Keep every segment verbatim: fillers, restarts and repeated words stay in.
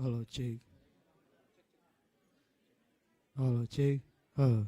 Hello, check. Hello, check. Hello.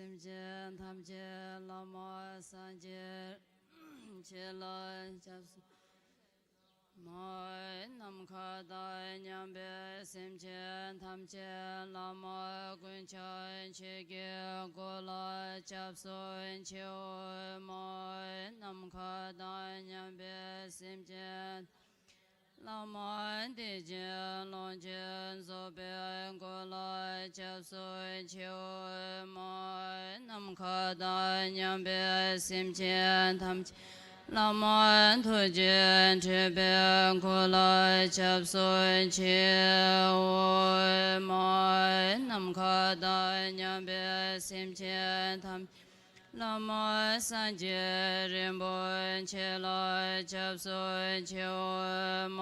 སེམས་ཅན་ཐམས་ཅད་བླ་མ་སངས་རྒྱས་ཆོས་ལ་སྐྱབས་སུ། མ་ནམ་མཁའ་དང་མཉམ་པའི་སེམས་ཅན་ཐམས་ཅད་བླ་མ་ཀུན་ཁྱབ་ཆོས་ཀྱི་སྐུ་ལ་སྐྱབས་སུ་མཆིའོ། མ་ནམ་མཁའ་དང་མཉམ་པའི་སེམས་ཅན་བླ་མ་བདེ་ཆེན་ཀློང་ཆེན་རྫོགས་པའི་སྐུ་ལ་སྐྱབས་སུ་མཆིའོ། མ་ནམ་མཁའ་དང་མཉམ་པའི་སེམས་ཅན་ཐམས་ཅད་བླ་མ་ཐུགས་རྗེ་ཁྲོས་པའི་སྐུ་ལ་སྐྱབས་སུ་མཆིའོ། མ་ནམ་མཁའ་དང་མཉམ་པའི་སེམས་ཅན་ཐམས་ཅད་བླ་མ་སངས་རྒྱས་རིན་པོ་ཆེ་ལ་སྐྱབས་སུ་མཆིའོ། མ་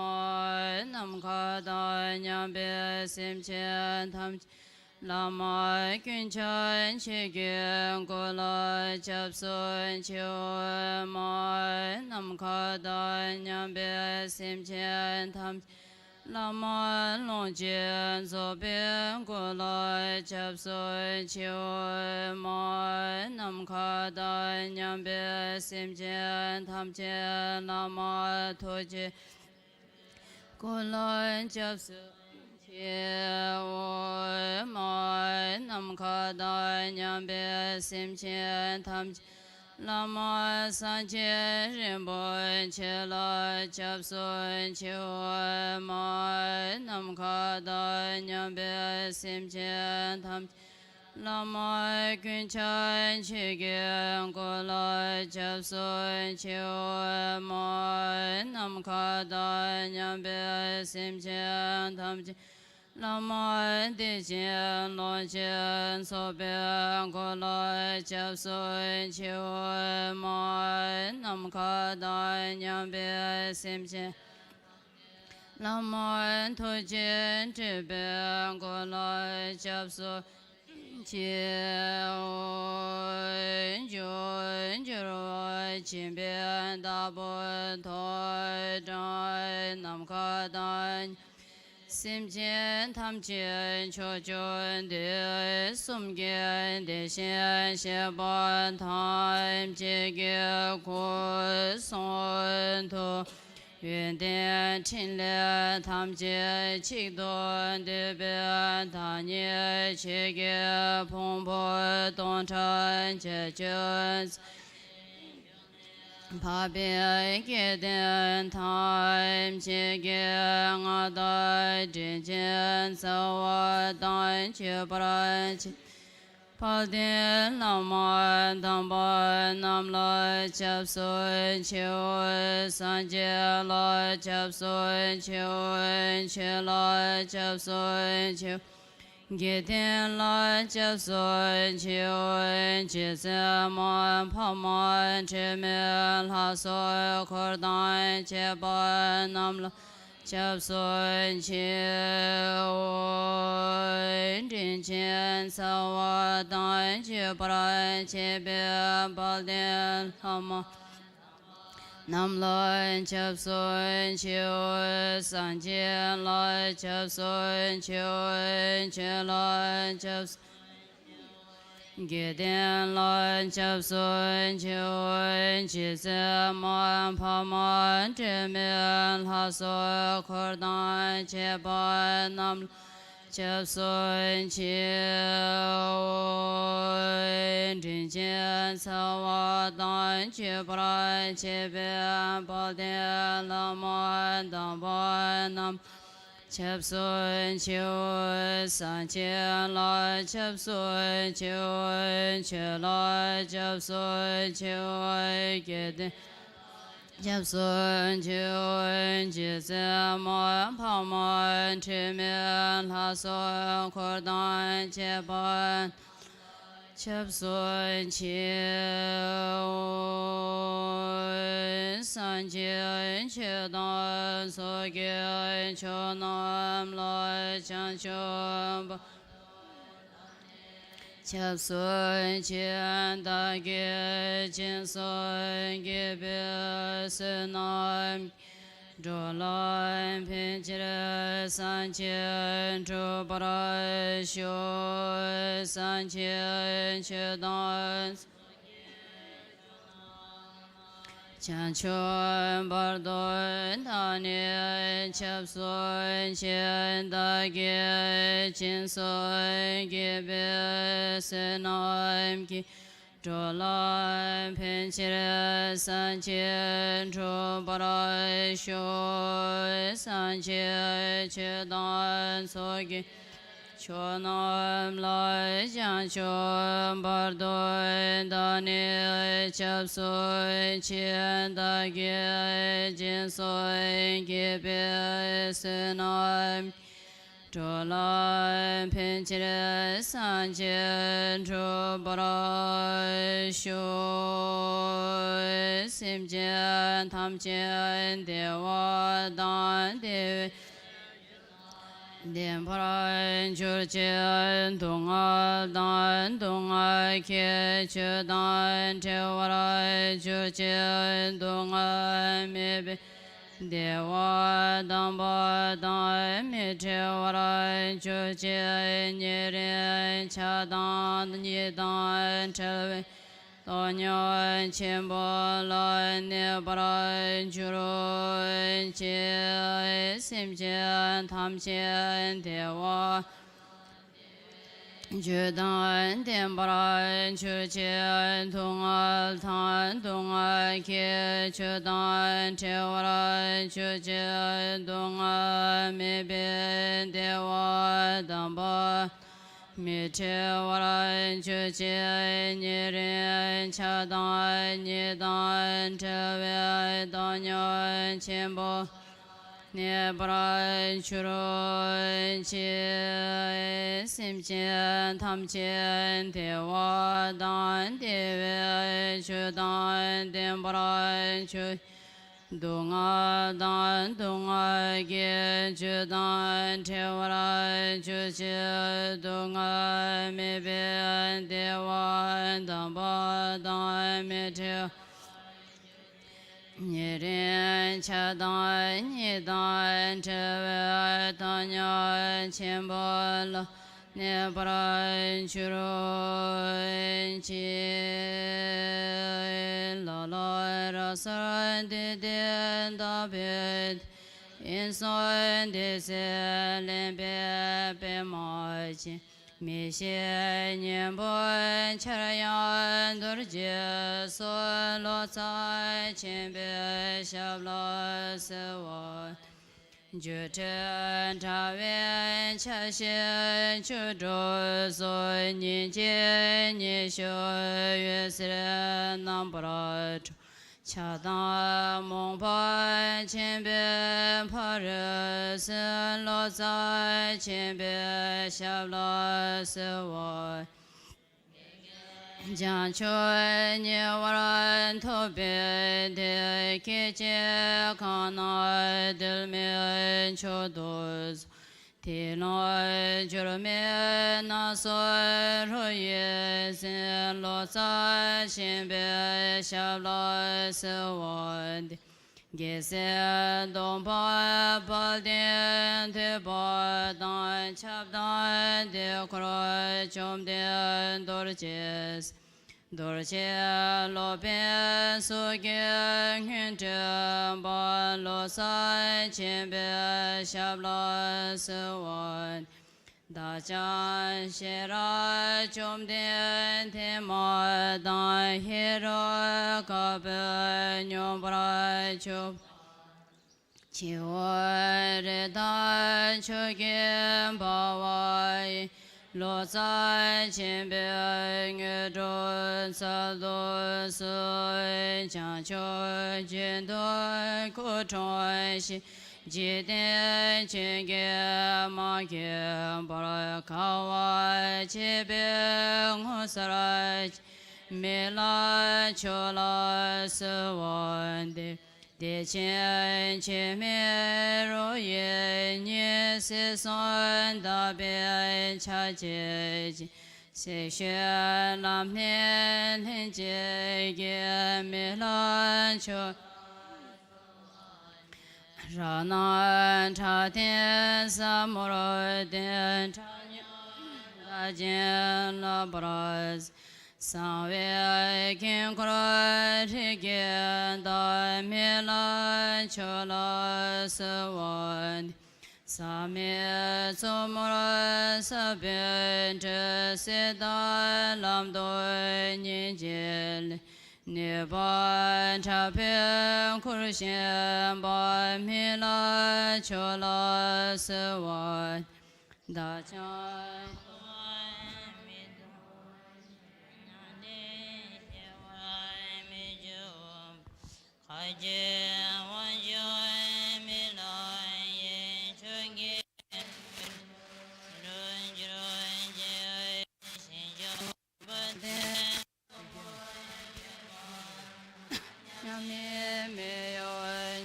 ནམ་མཁའ་དང་མཉམ་པའི་སེམས་ཅན་ཐམས་ཅད་བླ་མ་ཀུན་ཁྱབ་ཆོས་ཀྱི་སྐུ་ལ་སྐྱབས་སུ་མཆིའོ། མ་ནམ་མཁའ་དང་མཉམ་པའི་སེམས་ཅན་ཐམས་ཅད་བླ་མ་ཀློང་ཆེན་རྫོགས་པའི་སྐུ་ལ་སྐྱབས་སུ་མཆིའོ། མ་ནམ་མཁའ་དང་མཉམ་པའི་སེམས་ཅན་ཐམས་ཅད་བླ་མ་ཐུགས་རྗེ་སྐུ་ལ་སྐྱབས་སུ་མཆིའོ། མ་ནམ་མཁའ་དང་མཉམ་པའི་སེམས་ཅན་ཐམས་ཅད་བླ་མ་སངས་རྒྱས་རིན་པོ་ཆེ་ལ་སྐྱབས་སུ་མཆིའོ། མ་ནམ་མཁའ་དང་མཉམ་པའི་སེམས་ཅན་ཐམས་ཅད་བླ་མ་ཀུན་ཁྱབ་ཆོས་ཀྱི་སྐུ་ལ་སྐྱབས་སུ་མཆིའོ། མ་ནམ་མཁའ་དང་མཉམ་པའི་སེམས་ཅན་ཐམས་ཅད་བླ་མ་བདེ་ཆེན་ཀློང་ཆེན་རྫོགས་པའི་སྐུ་ལ་སྐྱབས་སུ་མཆིའོ། མ་ནམ་མཁའ་དང་མཉམ་པའི་སེམས་ཅན་བླ་མ་ཐུགས་རྗེ་ཁྲོས་པའི་སྐུ་ལ་སྐྱབས་སུ་མཆིའོ། འབྱུང་འགྱུར་བ་འཆི་མེད་བདག་པོ་ཐོག་དྲངས། ནམ་མཁའ་དང་སེམས་ཅན་ཐམས་ཅད་ཕྱོགས་བཅུ་འདིར། གསུམ་གྱི་བདེ་གཤེགས་གཤེགས་པ་ཐམས་ཅད་ཀྱི་སྐུ་གསུང་ཐུགས་ཡོན་ཏན་ཕྲིན་ལས་ཐམས་ཅད་གཅིག་ཏུ་བསྡུས་པའི་བདག་ཉིད་ཆོས་ཀྱི་ཕུང་པོ་སྟོང་ཕྲག་བརྒྱད་ཅུ་འཕགས་པའི་སྐལ་ལྡན་ཐམས་ཅད་ཀྱི་མངའ་བདག་དྲིན་ཅན་རྩ་བ་དང་གཅིག་པར་བྱེད། དཔལ་ལྡན་བླ་མ་དམ་པ་རྣམས་ལ་སྐྱབས་སུ་མཆིའོ། སངས་རྒྱས་ལ་སྐྱབས་སུ་མཆིའོ། ཆོས་ལ་སྐྱབས་སུ་མཆིའོ། དགེ་འདུན་ལ་སྐྱབས་སུ་མཆིའོ། རྗེ་བཙུན་མ་འཕགས་མ་དྲི་མེད་ལྷ་སོགས་འཁོར་དང་བཅས་པ་རྣམས་ལ་སྐྱབས་སུ་མཆིའོ། དྲིན་ཅན་རྩ་བ་དང་གཅིག་པར་བྱེད་པའི་དཔལ་ལྡན་ལྷ་མོ་རྣམས་ལ་སྐྱབས་སུ་མཆིའོ། སངས་རྒྱས་ལ་སྐྱབས་སུ་མཆིའོ། ཆོས་ལ་སྐྱབས་སུ་དགེ་འདུན་ལ་སྐྱབས་སུ་མཆིའོ། རྗེ་བཙུན་མ་འཕགས་མ་དྲི་མེད་ལྷ་སོགས་འཁོར་དང་བཅས་པ་རྣམས་ལ་སྐྱབས་སུ་མཆིའོ། དྲིན་ཅན་རྩ་བ་དང་གཅིག་པར་བྱེད་པའི་དཔལ་ལྡན་བླ་མ་དམ་པ་རྣམས་སྐྱབས་སུ་མཆིའོ། སངས་རྒྱས་ལ་སྐྱབས་སུ་མཆིའོ། ཆོས་ལ་སྐྱབས་སུ་མཆིའོ། དགེ་འདུན་སྐྱབས་སུ་མཆིའོ། རྗེ་བཙུན་མ་འཕགས་མ་དྲི་མེད་ལྷ་སོགས་འཁོར་དང་བཅས་པ་སྐྱབས་སུ་མཆིའོ། སངས་རྒྱས་ཆོས་དང་ཚོགས་ཀྱི་མཆོག་རྣམས་ལ་བྱང་ཆུབ་བར་སྐྱབས་སུ་མཆི། བདག་གིས་སྦྱིན་སོགས་བགྱིས་པའི་བསོད་ནམས་ཀྱིས། འགྲོ་ལ་ཕན་ཕྱིར་སངས་རྒྱས་འགྲུབ་པར་ཤོག། སངས་རྒྱས་ཆོས་དང་བྱང་ཆུབ་བར་དུ་བདག་ནི་སྐྱབས་སུ་མཆི། བདག་གིས་སྦྱིན་སོགས་བགྱིས་པའི་བསོད་ནམས་ཀྱིས། འགྲོ་ལ་ཕན་ཕྱིར་སངས་རྒྱས་འགྲུབ་པར་ཤོག། སངས་རྒྱས་ཆོས་དང་ཚོགས་ཀྱི་མཆོག་རྣམས་ལ་བྱང་ཆུབ་བར་དུ་བདག་ནི་སྐྱབས་སུ་མཆི། བདག་གིས་སྦྱིན་སོགས་བགྱིས་པའི་བསོད་ནམས། འགྲོ་ལ་ཕན་ཕྱིར་སངས་རྒྱས་འགྲུབ་པར་ཤོག། སེམས་ཅན་ཐམས་ཅད་བདེ་བ་དང་བདེ་བའི་ལྡན་པར་གྱུར་ཅིག། སྡུག་བསྔལ་དང་སྡུག་བསྔལ་གྱི་ཆོས་དང་བྲལ་བར་གྱུར་ཅིག། སྡུག་བསྔལ་མེད་པའི་བདེ་བ་དམ་པ་དང་མི་འབྲལ་བར་གྱུར་ཅིག། ཉེ་རིང་ཆགས་སྡང་གཉིས་དང་བྲལ་བའི་བཏང་སྙོམས་ཆེན་པོ་ལ་གནས་པར་གྱུར་ཅིག། སེམས་ཅན་ཐམས་ཅད་བདེ་བ་རྒྱུ་དང་ལྡན་པར་གྱུར་ཅིག། སྡུག་བསྔལ་དང་སྡུག་བསྔལ་གྱི་ཆོས་དང་བྲལ་བར་གྱུར་ཅིག། སྡུག་བསྔལ་མེད་པའི་བདེ་བ་དམ་པ་མི་འབྲལ་བར་གྱུར་ཅིག། ཉེ་རིང་ཆགས་སྡང་གཉིས་དང་བྲལ་བའི་བཏང་སྙོམས་ཆེན་པོ་གནས་པར་གྱུར་ཅིག། སེམས་ཅན་ཐམས་ཅད་བདེ་བ་དང་བདེ་བའི་ཆོས་དང་ལྡན་པར་གྱུར། སྡུག་བསྔལ་དང་སྡུག་བསྔལ་གྱི་ཆོས་དང་བྲལ་བར་གྱུར་ཅིག། སྡུག་བསྔལ་མེད་པའི་བདེ་བ་དམ་པ་དང་མི་འབྲལ། ཉེ་རིང་ཆགས་སྡང་གཉིས་དང་བྲལ་བའི་བཏང་སྙོམས་ཆེན་པོ་ལ་གནས་པར་གྱུར་ཅིག། ལ་ལ་ར་གསལ་འདེབས་དེ་བདག་པོའི་དབྱིངས་སུ་བདེ་གསལ་ལེན་པའི་པདྨ་ཅན། མི་ཤེས་གཉེན་པོ་འཆར་ཡང་རྡོ་རྗེ་སོགས། ལོ་ཙཱ་ཆེན་པོའི་ཞབས་ལ་གསོལ་བ། སྒྱུ་འཕྲུལ་དྲ་བའི་ཆ་ཤས་བཅུ་དྲུག་སོགས། སྙིང་རྗེའི་ཉི་ཤུ་འོད་ཟེར་རྣམ་པར་འཕྲོ། ཆགས་སྡང་རྨོངས་པ་ཆེན་པོའི་ཕ་རོལ་ཕྱིན། ལོ་ཙཱ་ཆེན་པོའི་ཞབས་ལ་གསོལ་བ། བྱང་ཆུབ་ཉེ་བར་ཐོབ་པའི་དེ། སྐད་ཅིག་གང་ན་གདོད་མའི་མཆོག་ཏུ་གཟིགས། དེ་ལ་འགྱུར་མེད་སྣང་སྲིད་རོ་ཡི་ཟིན། ལོ་ཙཱ་ཆེན་པོའི་ཞབས་ལ་གསོལ་བ་འདེབས། རྒྱལ་སྲས་སྟོན་པ་དཔལ་ལྡན་ཐོས་པ་དང་། ཁྱབ་བདག་དེ་འཁོར་བཅོམ་ལྡན་རྡོ་རྗེ། རྡོ་རྗེ་སློབ་དཔོན་སོགས་ཀྱིས་སྔོན་དྲན་པ། ལོ་ཙཱ་ཆེན་པོའི་ཞབས་ལ་གསོལ་བ། བདག་ཀྱང་ཤེས་རབ་བཅོམ་ལྡན་འདས་མ་དང་། ཧེ་རུ་ཀ་པའི་སྙོམས་པར་འཇུག་པ། སྤྱི་བོ་རེ་དང་ཕྱོགས་ཀྱི་འབར་བ་ཡིས། ལོ་ཙཱ་ཆེན་པོའི་དངོས་གྲུབ་སྩལ་དུ་གསོལ། བྱང་ཆུབ་ཀྱི་མཐུས་སྐུ་འཁྲུངས་ཤིང་། འཇིག་རྟེན་ཀུན་གྱི་དམག་གིས་བོར། དགའ་བ་བརྗིད་པའི་ངོ་མཚར་ཅན། མི་ལ་མཆོག་ལ་གསོལ་བ་འདེབས། བདེ་ཆེན་འཆི་མེད་རོ་ཡི་ཉི་ཟེར་གསུངས། དག་པའི་ཕྱག་རྒྱའི་རྗེས། སྲི་ཞུའི་ལམ་སྣེ་ལྷུན་གྱིས་བརྒྱན། མི་ལ་མཆོག་ལ་ རཏྣ་ཕྲ་དེ་ཟབ་མོར་བསྟན། ཕྲ་ཉུང་དག་ཅིང་ལྷག་པར་གསང་བའི་དཀྱིལ་འཁོར་རིགས་བརྒྱད་དང་། མི་ལ་ཆོས་ལ་གསོལ་བ་འདེབས། ཟག་མེད་བཙུན་མོར་ཟབ་པའི་སྤྲིན། སྲིད་དང་ལམ་དུ་སྙིང་རྗེ་ལས། ནུས་པ་དྲག་པོས་ཁུར་བཞེངས་པ། མི་ལ་ཆོས་ལ་གསོལ་བ། བདག་ཀྱང་མཉམ་མེད་མི་གཡོ་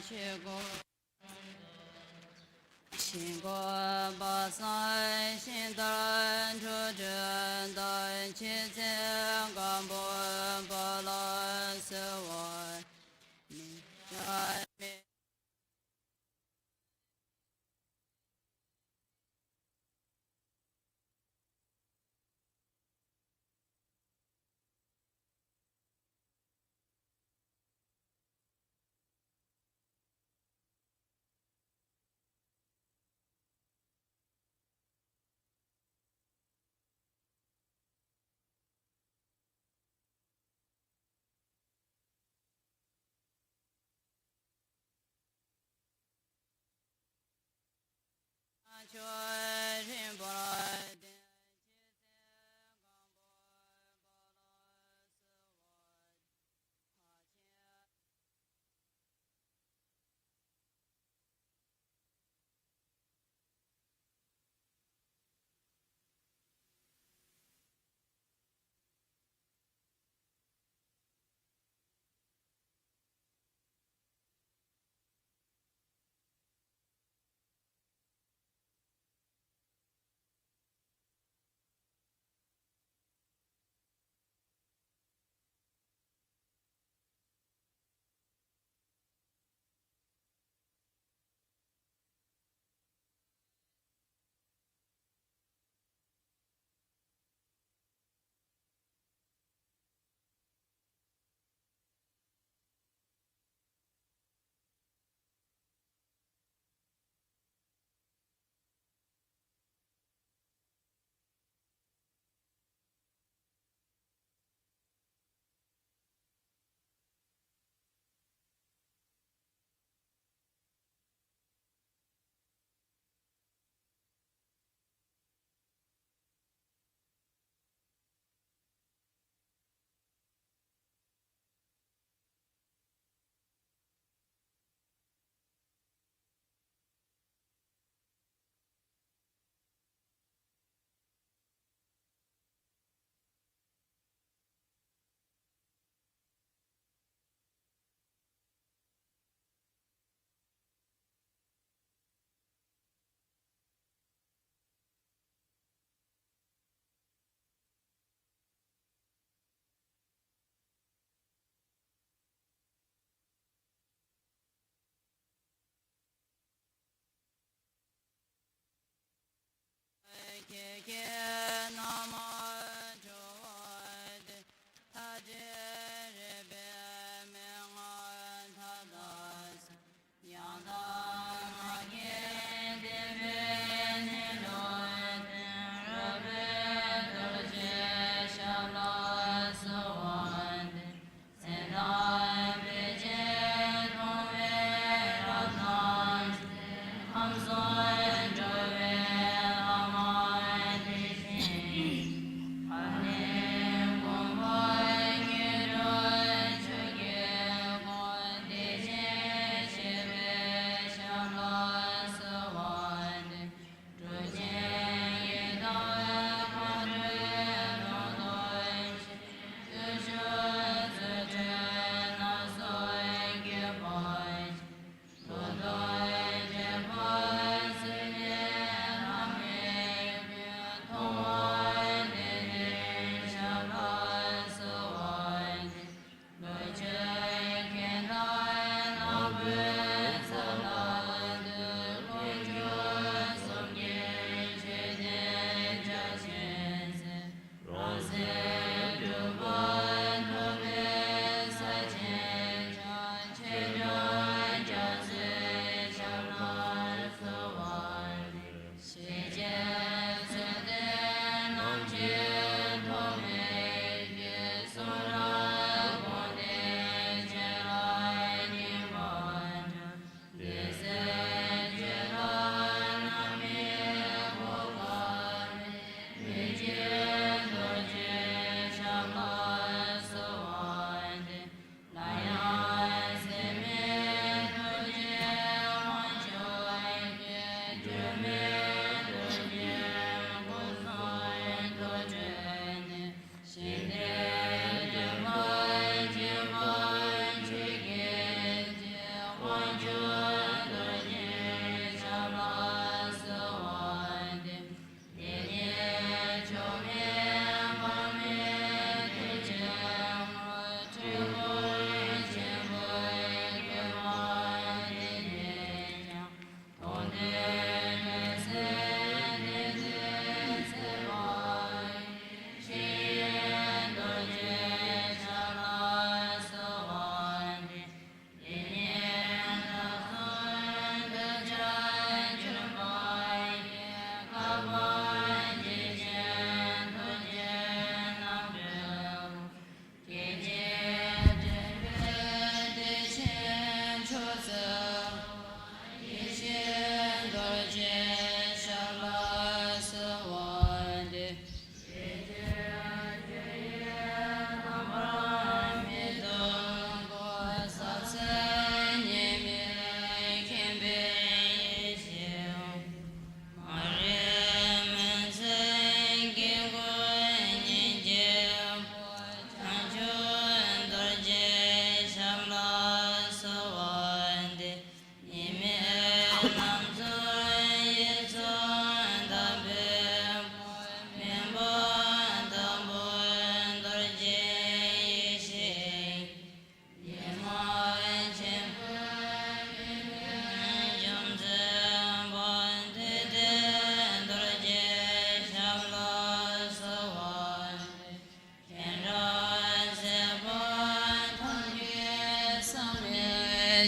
ཆོས་སྐུ། ཞིང་བཀོད་པ་བསམ་ཤིང་ལྟར་འགྲོ་དྲན་དང་། ཆོས་མཛད་སྒམ་པོ་པ་ལ་གསོལ་བ། མི་འདའ་མི། ཆོས་རིམ་པར་བསྟན། ཁྱེད་ཀྱིས་རྣམ་སྤྲུལ་བ་དེ། མཐའ་བྲལ་རིག་པའི་མན་ངག་མཐའ་དག་གསུངས། ཡང་དག་ངག་གི་བདེན་པའི་གནས་ལུགས་དེ། རོལ་པའི་རྡོ་རྗེའི་ཞབས་ལ་གསོལ་བ་འདེབས། ཚེ་དང་བེག་ཅན་མཐོང་བའི་རབ་ཐང་ཆེ། ཁམས་གསུམ་འགྲོ་བའི་ལམ་མ་དེ།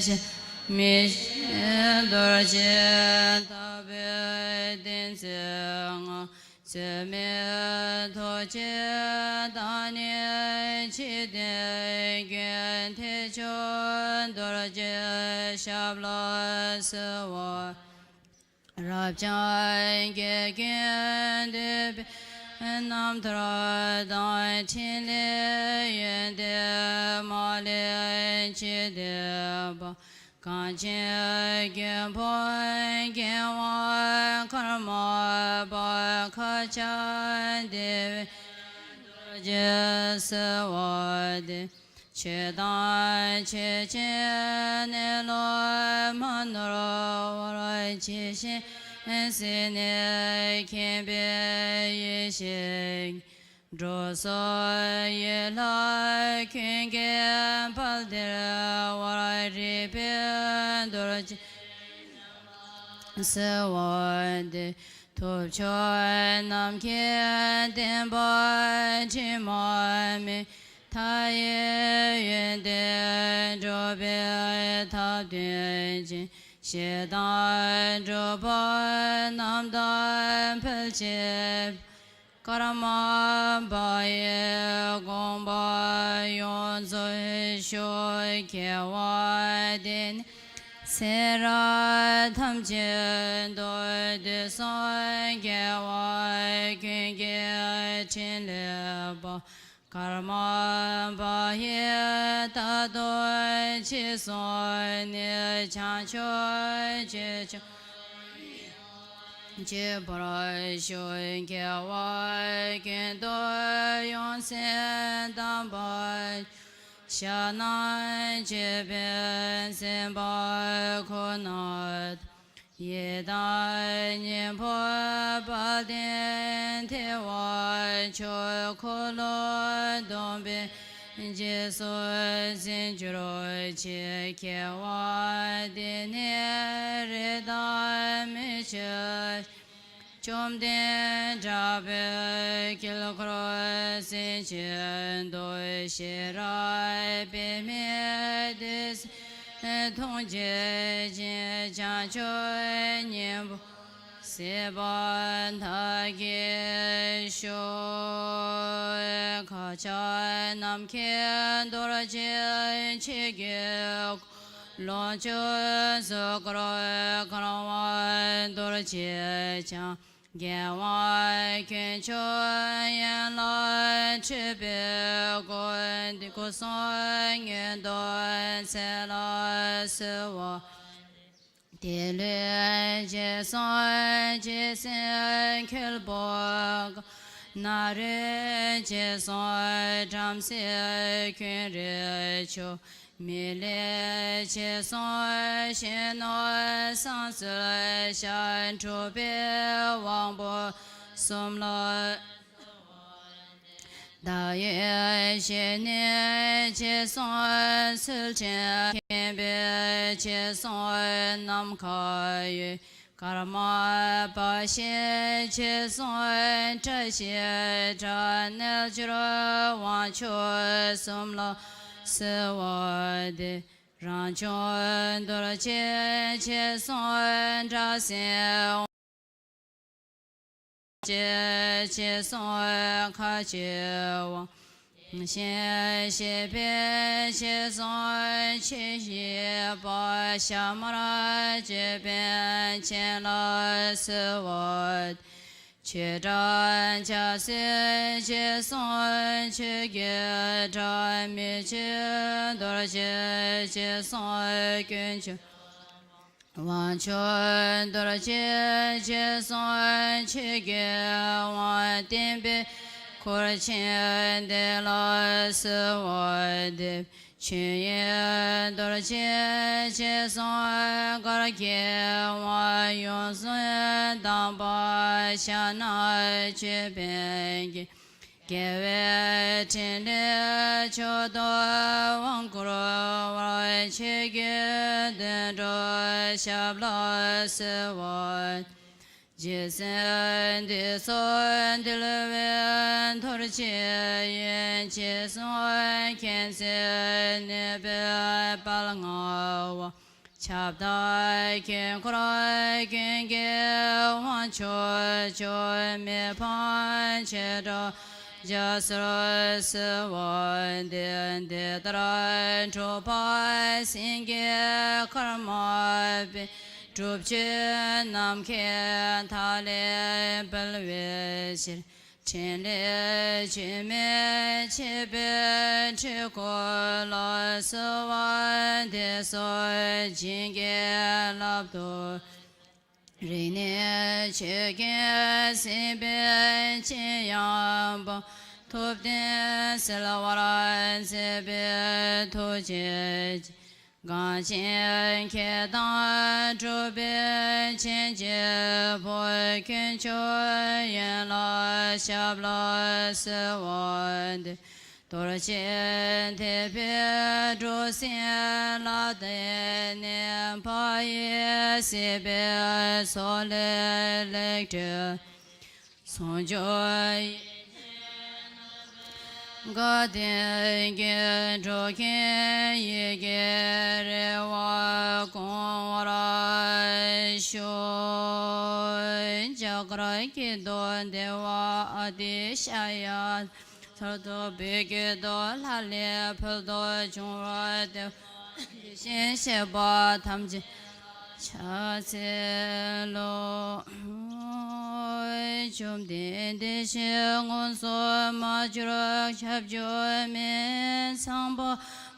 ཞིང་། མི་ཤེས་རྡོ་རྗེ་ལྟ་བུའི་ཏིང་འཛིན་ལྔ། བཅོས་མའི་ཐུགས་རྗེ་དང་ནི་འཇིག་རྟེན་ཀུན། ཐེག་མཆོག་རྡོ་རྗེ་ཞབས་ལ་གསོལ་བ། རབ་འབྱམས་དགེ་ཀུན་འདུས་པའི་རྣམ་ཐར་དང་། ཕྲིན་ལས་ཡོན་ཏན་མ་ལུས་འཇིག་རྟེན་པ། གངས་ཅན་ཀུན་འབུམ་རྒྱལ་བ་ཀརྨ་པ། མཁའ་ཁྱབ་བདེ་བའི་རྡོ་རྗེ་གསོལ་བ་འདེབས། ཆོས་དང་ཆོས་ཅན་གནས་ལུགས་མ་ནོར་བར། ཇི་བཞིན་གཟིགས་ནས་མཁྱེན་པའི་ཡེ་ཤེས། འགྲོ་སོགས་ཡན་ལག་ཀུན་གྱི་དཔལ་སྟེར་བ། རིག་པའི་རྡོ་རྗེ་གསོལ་བ་འདེབས། ཐུབ་མཆོག་རྣམ་མཁྱེན་བསྟན་པ་དྲི་མ་མེད། མཐའ་ཡས་ཡོན་ཏན་འགྲུབ་པའི་ཐབས་སྟོན་ཅིང་། ཞེ་སྡང་གྲུབ་པ་རྣམ་དག་འཕེལ་བྱེད། ཀརྨ་པ་ཡི་དགོངས་པ་ཡོངས་རྫོགས་ཤོག། དགེ་བ་འདི་ནི་ཚེ་རབས་ཐམས་ཅད་དུ། དུས་གསུམ་རྒྱལ་བ་ཀུན་གྱི་ཕྲིན་ལས་པ། ཀརྨ་པ་ཡི་ད་ལྟ་ཕྱིས་སུ་ནི། བྱང་ཆུབ་ཀྱི་ཕྱོགས་བཞེད་པར་ཤོག། དགེ་བ་ཀུན་ཏུ་ཡོངས་བསྲིངས་དམ་པ། ཞྭ་ནང་བཅས་པའི་སེམས་དཔའ་ཁོ་ན། ཡི་དམ་སྙིང་པོ་དཔལ་ལྡན་ཐེག་པ་མཆོག། འཁོར་ལོ་སྡོམ་པའི་རྗེས་སུ་འཛིན་གྱུར་ཅིག། དགེ་བ་འདི་ནི་རིགས་དང་མི་འཆུགས། བཅོམ་ལྡན་དྲག་པོའི་དཀྱིལ་འཁོར་གཟིགས་ཕྱིར་འདུག། ཤེས་རབ་པདྨའི་བདུད་རྩི་མཐོང་བྱེད་ཅིང་། བྱང་ཆུབ་སྙིང་པོ་གཟིགས་པ་དག་གིས་ཤོག། མཁའ་ཁྱབ་ནམ་མཁའི་རྡོ་རྗེ་ཆོས་ཀྱི། ལོངས་སྤྱོད་གཟུགས་སྐུར་འཁོར་བ་རྡོ་རྗེ་འཆང་། རྒྱལ་བ་དཀོན་མཆོག་ཡན་ལག་ཁྲོས་པའི་སྐུ། སྐུ་གསུམ་མངོན་རྟོགས་ཚེ་ལ་གསོལ་བ། དེ་ལས་རྗེས་སུ་ཇི་སྲིད་འཁོར་བ་དགའ། ན་རེ་རྗེས་སུ་བྲམ་ཟེ་ཀུན་རིག་མཆོག། མི་ལུས་རྗེས་སུ་གཞོན་ནུ་བསང་གསོལ་ཞིང་། འཁྲུགས་པའི་དབང་པོ་གསུམ་ལ། བདག་ཡོད་ཞེས་ནི་རྗེས་སུ་གསོལ་ཕྱིར། མཁྱེན་པས་རྗེས་སུ་ནམ་མཁའ་གཡོ། ཀརྨ་པ་ཞེས་རྗེས་སུ་བཀྲ་ཤིས་བཀྲ། རྣལ་འབྱོར་དབང་ཕྱུག་གསུམ་ལ་གསོལ་བ་འདེབས། རང་བྱུང་རྡོ་རྗེ་རྗེས་སུ་བཀྲ་ཤིས། རྗེ་རྗེས་སུ་མཁའ་སྤྱོད་དབང་། གཞན་གཤེགས་པས་རྗེས་སུ་ཆོས་བཤད་པ། ཞྭ་དམར་གཅོད་པའི་སྤྱན་ལ་གསོལ་བ། ཆོས་སྒྲ་འཇའ་ཟེར་རྗེས་སུ་ཆོས་ཀྱི་སྒྲ། མི་བསྐྱོད་རྡོ་རྗེ་རྗེས་སུ་དཀོན་མཆོག། དབང་ཕྱུག་རྡོ་རྗེ་རྗེས་སུ་ཆོས་ཀྱི་དབང་། བསྟན་པའི་འཁོར་ཆེན་དེ་ལ་གསོལ་བ་འདེབས། ཆོས་དབྱིངས་རྡོ་རྗེ་རྗེས་སུ་གར་གྱི་དབང་། ཡོངས་བཟུང་དམ་པ་ཞྭ་ནང་གཅོད་པའི་རྒྱན། རྒྱལ་བའི་ཕྲིན་ལས་མཆོག་ཏུ་དབང་བསྐུར་བར། ཆོས་ཀྱི་དུད་འགྲོ་ཞབས་ལ་གསོལ་བ། རྗེ་བཙུན་འདི་ཚོ་འདུལ་བའི་ཐུགས་རྗེ་ཡིས། ཅི་གསུང་མཁྱེན་བརྩེ་ནུས་པའི་དཔལ་མངའ་བ། ཁྱབ་བདག་དཀྱིལ་འཁོར་ཀུན་གྱི་དབང་ཕྱུག་མཆོག་མི་ཕམ་ཆོས་སྒྲ་རྒྱ་མཚོར་བསིལ་བ་འདི། འདི་ལྟར་གྲུབ་པ་སེང་གེ་ཀརྨ་པའི། སྒྲུབ་བརྒྱུད་ནམ་མཁའི་མཐའ་ལས་འཕེལ་བའི་ཕྱིར། ཕྲིན་ལས་རྒྱུན་མི་འཆད་པའི་སྤྲུལ་སྐུ་ལ། གསོལ་བ་འདེབས་སོ་བྱིན་གྱིས་བརླབ་ཏུ། རིག་གནས་ཆོས་ཀུན་གཟིགས་པའི་སྤྱན་ཡངས་པ། ཐུབ་བསྟན་གསལ་བར་མཛད་པའི་ཐུགས་རྗེ་ཅན། གངས་ཅན་མཁས་དང་གྲུབ་པའི་གཅེན་གཅུང་པོ། དཀོན་མཆོག་ཡན་ལག་ཞབས་ལ་གསོལ་བ་འདེབས། རྡོ་རྗེ་ཐེག་པའི་གྲུ་གཟིངས་ལ་བརྟེན་ནས། མཐའ་ཡས་སྲིད་པའི་མཚོ་ལས་ལེགས་བསྒྲལ། ཟུང་འཇུག་ཡེ་ཤེས་རྣམ་པར་དགའ་ལྡན་གྱི། འགྲོ་ཀུན་ཡིད་ཀྱི་རེ་བ་སྐོང་བར་ཤོག། རྒྱ་གར་གྱི་མདོ་འདི་བ་ཨ་ཏི་ཤ་ཡ། ཚར་དུ་བོད་ཀྱི་མདོ་ལྷ་ལས་ཕུལ་དུ་བྱུང་བ་སྟེ། དེ་བཞིན་གཤེགས་པ་ཐམས་ཅད་ཕྱག་འཚལ་ལོ། བཅོམ་ལྡན་འདས་ཀྱིས་མངོན་སུམ་མ་གྱུར་ཁྱབ་འཇུག་མིན། ཚངས་པ་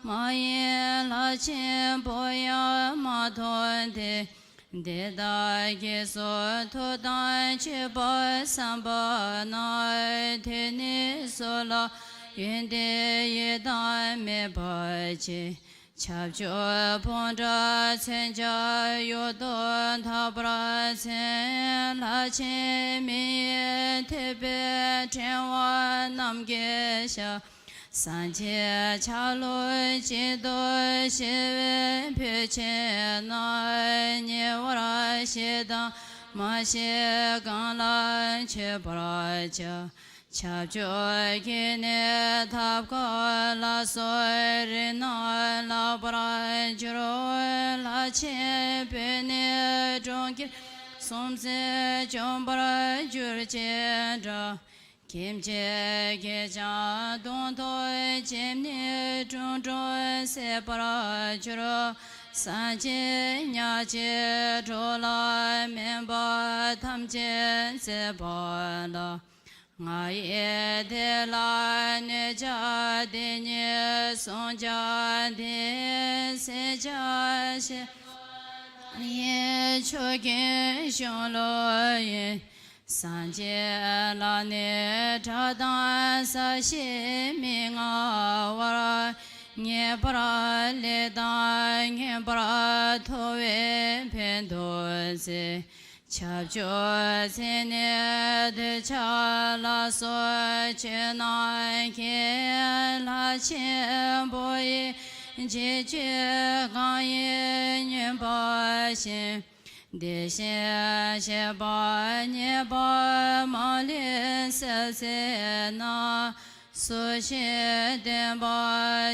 མ་ཡིན་ལྷ་ཆེན་པོ་ཡང་མ་མཐོང་སྟེ། དེ་དག་གིས་སུ་ཐུགས་དམ་བཅས་པར་བསམ་པ་ན། དེ་ནས་སུ་ལ་ཡོན་ཏན་ཡི་དམ་མོས་པར་བྱེད། ཁྱབ་འཇུག་ཕོ་བྲང་མཚོན་ཆ་གཡུ་ཐོག་འཐབ་པར་མཛད། ལྷ་ཆེན་མི་ཡི་ཐེག་པའི་ཕྲེང་བ་རྣམ་རྒྱལ་ཞབས། སངས་རྒྱས་ཆ་ལུགས་གཅིག་ཏུ་བྱེད་པའི་བོད་ཆེན་ན། ཉེ་བར་ཞི་དང་མ་ཞི་གང་ལ་མཆོད་པར་བྱ། ཁྱབ་འཇུག་གི་ནི་ཐབས་མཁས་ལ་སོགས་རིགས་སྣ་བསླབ་པར་འགྱུར། ལྷ་ཆེན་པོས་ནི་གྲོང་ཁྱེར་སུམ་བརྩེགས་འཇོམས་པར་འགྱུར་ཅེས་བསྒྲགས། ཁྱིམ་བྱེད་ཀྱིས་ཀྱང་སྡོང་དུ་བཅིབས་ནས་ཁྲུང་ཁྲུང་བཟེད་པར་འགྱུར། སངས་རྒྱས་ཉག་གཅིག་གྲོགས་ལ་སྨན་པ་ཐམས་ཅད་མཛད་པ་ལ། ང་ཡི་དེ་ལ་གནོད་བྱ་དེ་ཉིད་བསྲུང་བྱ་དེ། བསད་བྱ་ཞེས་པ་ཡི་ཆོས་ཀུན་གཞུང་ལུགས་ཡིན། སངས་རྒྱས་ལ་ནི་གྲགས་དང་ས་ཞིང་མི་མངའ་བར། ངེས་པར་ལེགས་དང་མངོན་པར་མཐོ་བའི་ཕན་འདོགས་མཛད། ཁྱབ་འཇུག་མཚན་ནི་གདུལ་བྱ་ལ་སོགས་ཆོས་རྣམས་ཀྱི། ལྷ་ཆེན་པོ་ཡི་རྗེས་སྤྱོད་གང་ཡིན་མངོན་པ་བཞིན། དེ་བཞིན་གཤེགས་པ་མཉེས་པ་མ་ལུས་གསལ་མཛད་ན། སུ་ཞིག་བསྟན་པ་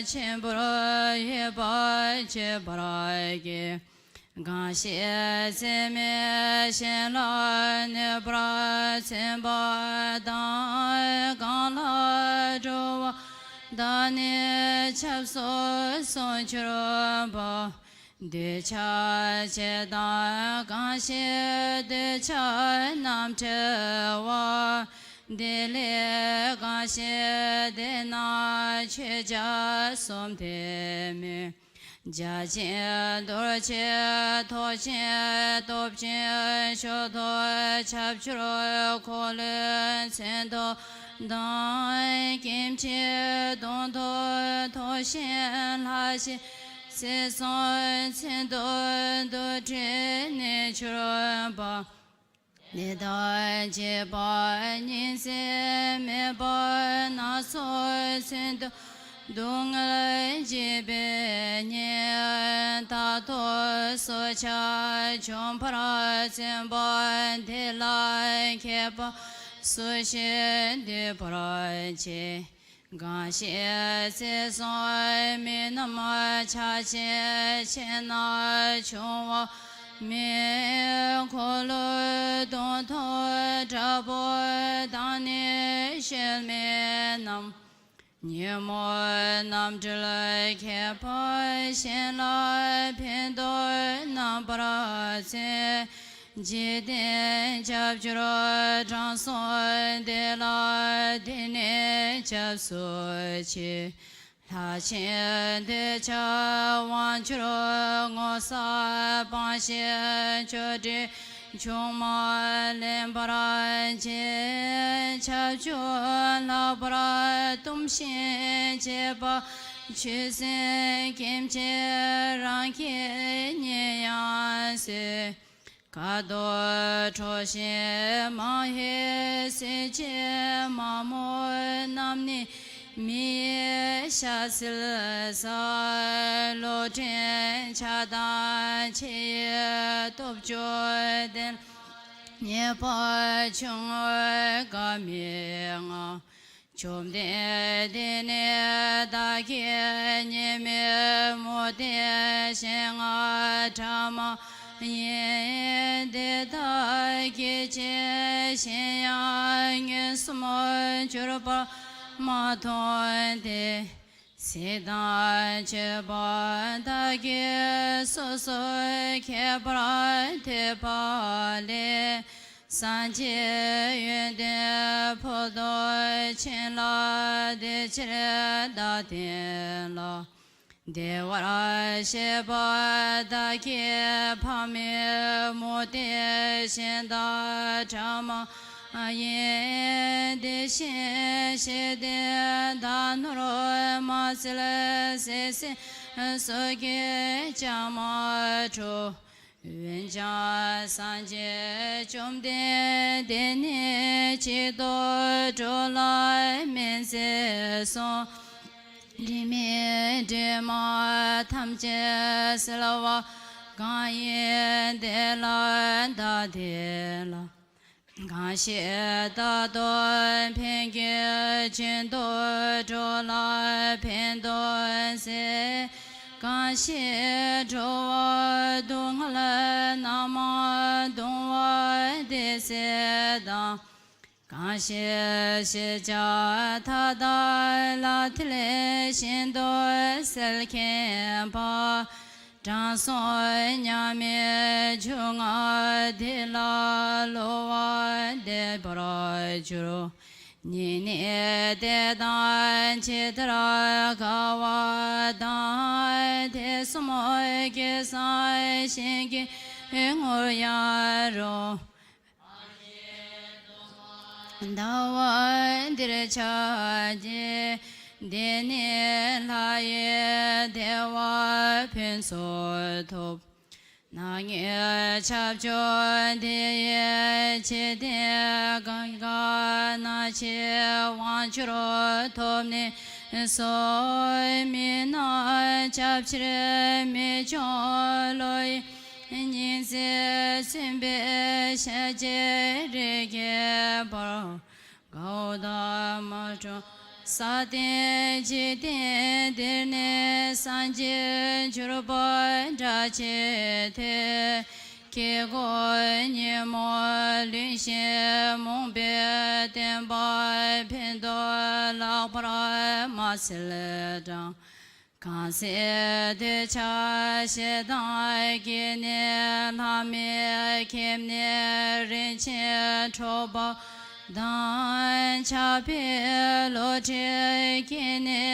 ཆེན་པོར་འོས་པར་བརྗོད་པར་བགྱི། གང་ཞིག་ཚད་མེད་གཞན་ལ་གནོད་པར་འཛེམ་པ་དང་། གང་ལ་འགྲོ་བ་དག་ནི་ཆབ་སོགས་སུ་གྱུར་པ། འདུས་བྱས་ཆོས་དང་གང་ཞིག་འདུས་བྱས་རྣམ་བྲལ་བ། དེ་ལས་གང་ཞིག་དེ་རྣམས་ཆོས་ཆབ་གསུམ་དེ་མེད། བརྒྱ་བྱིན་རྡོ་རྗེ་ཐོགས་ཆེན་སྟོབས་ཆེན་མཆོག་ཐོག་ཁྱབ་འཇུག་འཁོར་ལོའི་མཚོན་ཐོགས་དང་། སྐྱེ་མཆེད་སྡོང་དུ་ཐོགས་ཤིང་ལྷག་བཞིའི་ཟེར་སོང་མཚོན་དུ་འདུ་འབྲས་ནས་གྱུར་པ། ནད་དང་བཅས་པ་ཉིན་མཚན་མེད་པར་སྣ་ཚོགས་མཚོན་དུ་ སྡུག་བསྔལ་བྱེད་པའི་ཉེན་རྟག་ཏུ་སོ་ཆ་འཇོམས་པར་བརྩོན་པ་འདི་ལ་མཁས་པ་སུ་ཞིག་འདུད་པར་བྱེད། གང་ཞིག་ཚེ་བཟང་མི་རྣམས་ཆགས་ཞེན་ཆེ་ན་འབྱུང་བ་མེད། འཁོར་ལོ་སྟོང་དང་དྲུག་པོ་དང་ནི་ཤེས་མེད་རྣམས། ཉོན་མོངས་རྣམ་འགྲེལ་མཁས་པ་གཞན་ལ་ཕན་འདོགས་རྣམ་པར་བརྩོན། འཇིག་རྟེན་ཁྱབ་འཇུག་དྲང་སྲོང་དེ་ལ་དེ་ནི་སྐྱབས་སུ་མཆི། ལྷ་ཆེན་འདོད་ཆགས་དབང་གྱུར་ངོ་ཚ་སྤངས་ཤིང་ཆོས་དྲིན་ཆུང་མ་ལེན་པར་བྱེད། ཁྱབ་འཇུག་ལྷག་པར་གཏུམ་ཞིང་བྱེད་པ་ཆོས་སེམས་སྐེམ་བྱེད་རང་གི་ཉེ་ཡང་སོས། དཀའ་སྡུག་འཕྲོག་བྱེད་མང་བའི་སེམས་ཅན་མ་མོ་རྣམས་ནི་མི་ཡི་ཤ་ཟིལ་ཟ། ལོག་འདྲེན་ཆགས་སྡང་ཆེ་ཡི་སྟོབས་བཅུ་ལྡན། ཉེས་པ་ཆུང་ངུ་འགའ་མི་མངའ། བཅོམ་ལྡན་འདས་ནི་བདག་གི་ཉེས་དམིགས་མུ་སྟེགས་གཞན་ལྔ་ཕྲ་མ་ཡིན། དེ་དག་གི་རྗེས་གཞན་ཡང་མངོན་སུམ་གྱུར་པ་མ་མཐོང་སྟེ། སྲིད་དང་བཅས་པ་དག་གིས་སོ་སོར་ཁྱད་པར་ཐོས་པ་ལས། སངས་རྒྱས་ཡོན་ཏན་ཕུང་དང་མཆིས་ལ། དེ་ཕྱིར་བདག་བསྟན་ལ། བདེ་བར་གཤེགས་པ་དག་གི་ཕ་མེས་མུ་སྟེགས་གཞན་དག་ཕྲ་མ་ཡིན། དེ་བཞིན་ཤེས་ལྡན་དག་ནོར་མ་ཟད་བསད་ཟིན་སོགས་ཀྱིས་ཀྱང་མ་གྲོགས། འོན་ཀྱང་སངས་རྒྱས་བཅོམ་ལྡན་འདས་ནི་གཅིག་ཏུ་གྲོགས་ལ་སྨན་མཛད་གསུངས། དྲི་མེད་སྒྲོན་མ་ཐམས་ཅད་སེལ་བ་གང་ཡིན་དེ་ལ་བདག་བསྟན་ལ། གང་ཞིག་རྟག་ཏུ་ཕན་གྱི་རྒྱུན་དུ་གྲོགས་ལ་ཕན་དོན་བྱེད། གང་ཞིག་འགྲོ་བ་སྡུག་བསྔལ་རྣམས་གདུང་བ་དེ་སེལ་དང་། གང་ཞིག་ཤེས་བྱ་མཐའ་དག་ལ་ཐེག་ཆེན་དུ་གསལ་མཁྱེན་པ། དྲང་སྲོང་མཉམ་མེད་འབྱུང་ལྔ་དེ་ལ་བསླུ་བ་འདས་པར་འགྱུར། སྙིང་ནས་དད་དང་ཇི་ལྟར་དགའ་བ་དང་། དེ་གསུམ་གྱི་སངས་རྒྱས་ཀྱི་ངོར་ཡང་རུང་། ཟླ་བ་འདིར་ཆགས་ཀྱི་དེ་ནི་ལྷ་ཡི་བདེ་བ་ཕུན་སུམ་ཐོབ། ནག་ཉེས་ཁྱབ་འཇུག་དེ་ཡི་འཇིག་རྟེན་གང་ག་ན་ཆེ་དབང་གྱུར་ཐོབ་ནས་སོ། མི་རྣམས་སྐྱབས་ཕྱིར་མི་འབྱུང་བློ་ཡི་ཉིན་མཚན་མཚོན་པའི་ཤཱཀྱའི་རིགས་ཀྱི་བར། དགའ་བ་དང་མ་འཕྲོད་ས་སྟེང་འཇིག་རྟེན་འདིར་ནི་སངས་རྒྱས་གྱུར་པ་འདྲ་ཅིག་ཐོས། སྐྱེ་དགུའི་ཉོན་མོངས་ལུས་ཤིང་རྨོངས་པའི་སྟོན་པ་ཕན་འདོགས་ལགས་པར་མ་གསལ་དྲང་། གང་ཚེ་འདོད་ཆགས་ཞེ་སྡང་གིས་ནི་ལྷག་མེད་ཁྱིམ་ནས་རིན་ཆེན་འཕྲོག་པ་དང་། ཆགས་པའི་བློ་གྲོས་ཀྱིས་ནི་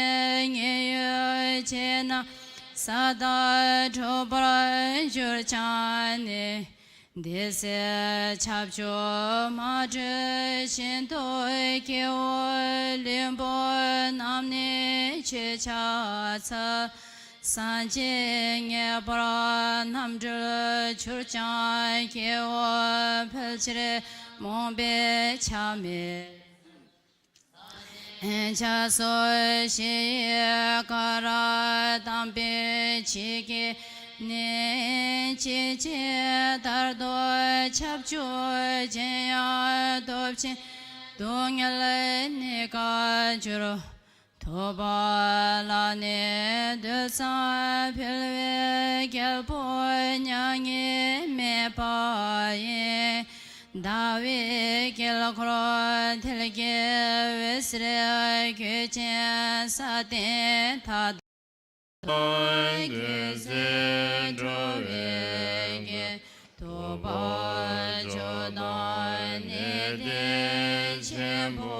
ཉེན་གཡོལ་བྱས་ན་ས་དག་འཁྲུགས་པར་འགྱུར་ཀྱང་ནི། དེ་ཚེ་ཁྱབ་འཇུག་མ་གྲོལ་བཞིན་དུ་སྐྱེ་བོ་བླུན་པོ་རྣམས་ནི་ཆོས་ཕྱག་འཚལ། སངས་རྒྱས་མཉེས་པར་རྣམ་འགྲུལ་གྱུར་ཀྱང་སྐྱེ་བོ་ཕལ་ཆེར་རྨོངས་པས་ཆགས་མེད། ཕྱག་སོགས་ཞི་བའི་ཀ་ར་བཏང་བའི་ཕྱི་རྒྱལ་ནས། ཅི་བྱས་མཐར་ཐུག་ཁྱབ་འཇུག་ཅན། ཡང་སྟོབས་ཆེན་སྡུག་བསྔལ་གནས་ཀར་གྱུར། ཐུབ་པ་ལ་ནི་དུས་གསུམ་འཕེལ་བའི་རྒྱལ་པོ་མྱ་ངན་མེད་པ་ཡི། ཟླ་བའི་དཀྱིལ་འཁོར་ཐལ་གྱི་འོད་ཟེར་འགུལ་ཅིང་ས་སྟེང་མཐའ། རྒྱལ་སྲས་འགྲོ་བའི་དགེ། ཐུབ་པ་མཆོག་དང་གནས་བརྟན་ཆེན་པོ་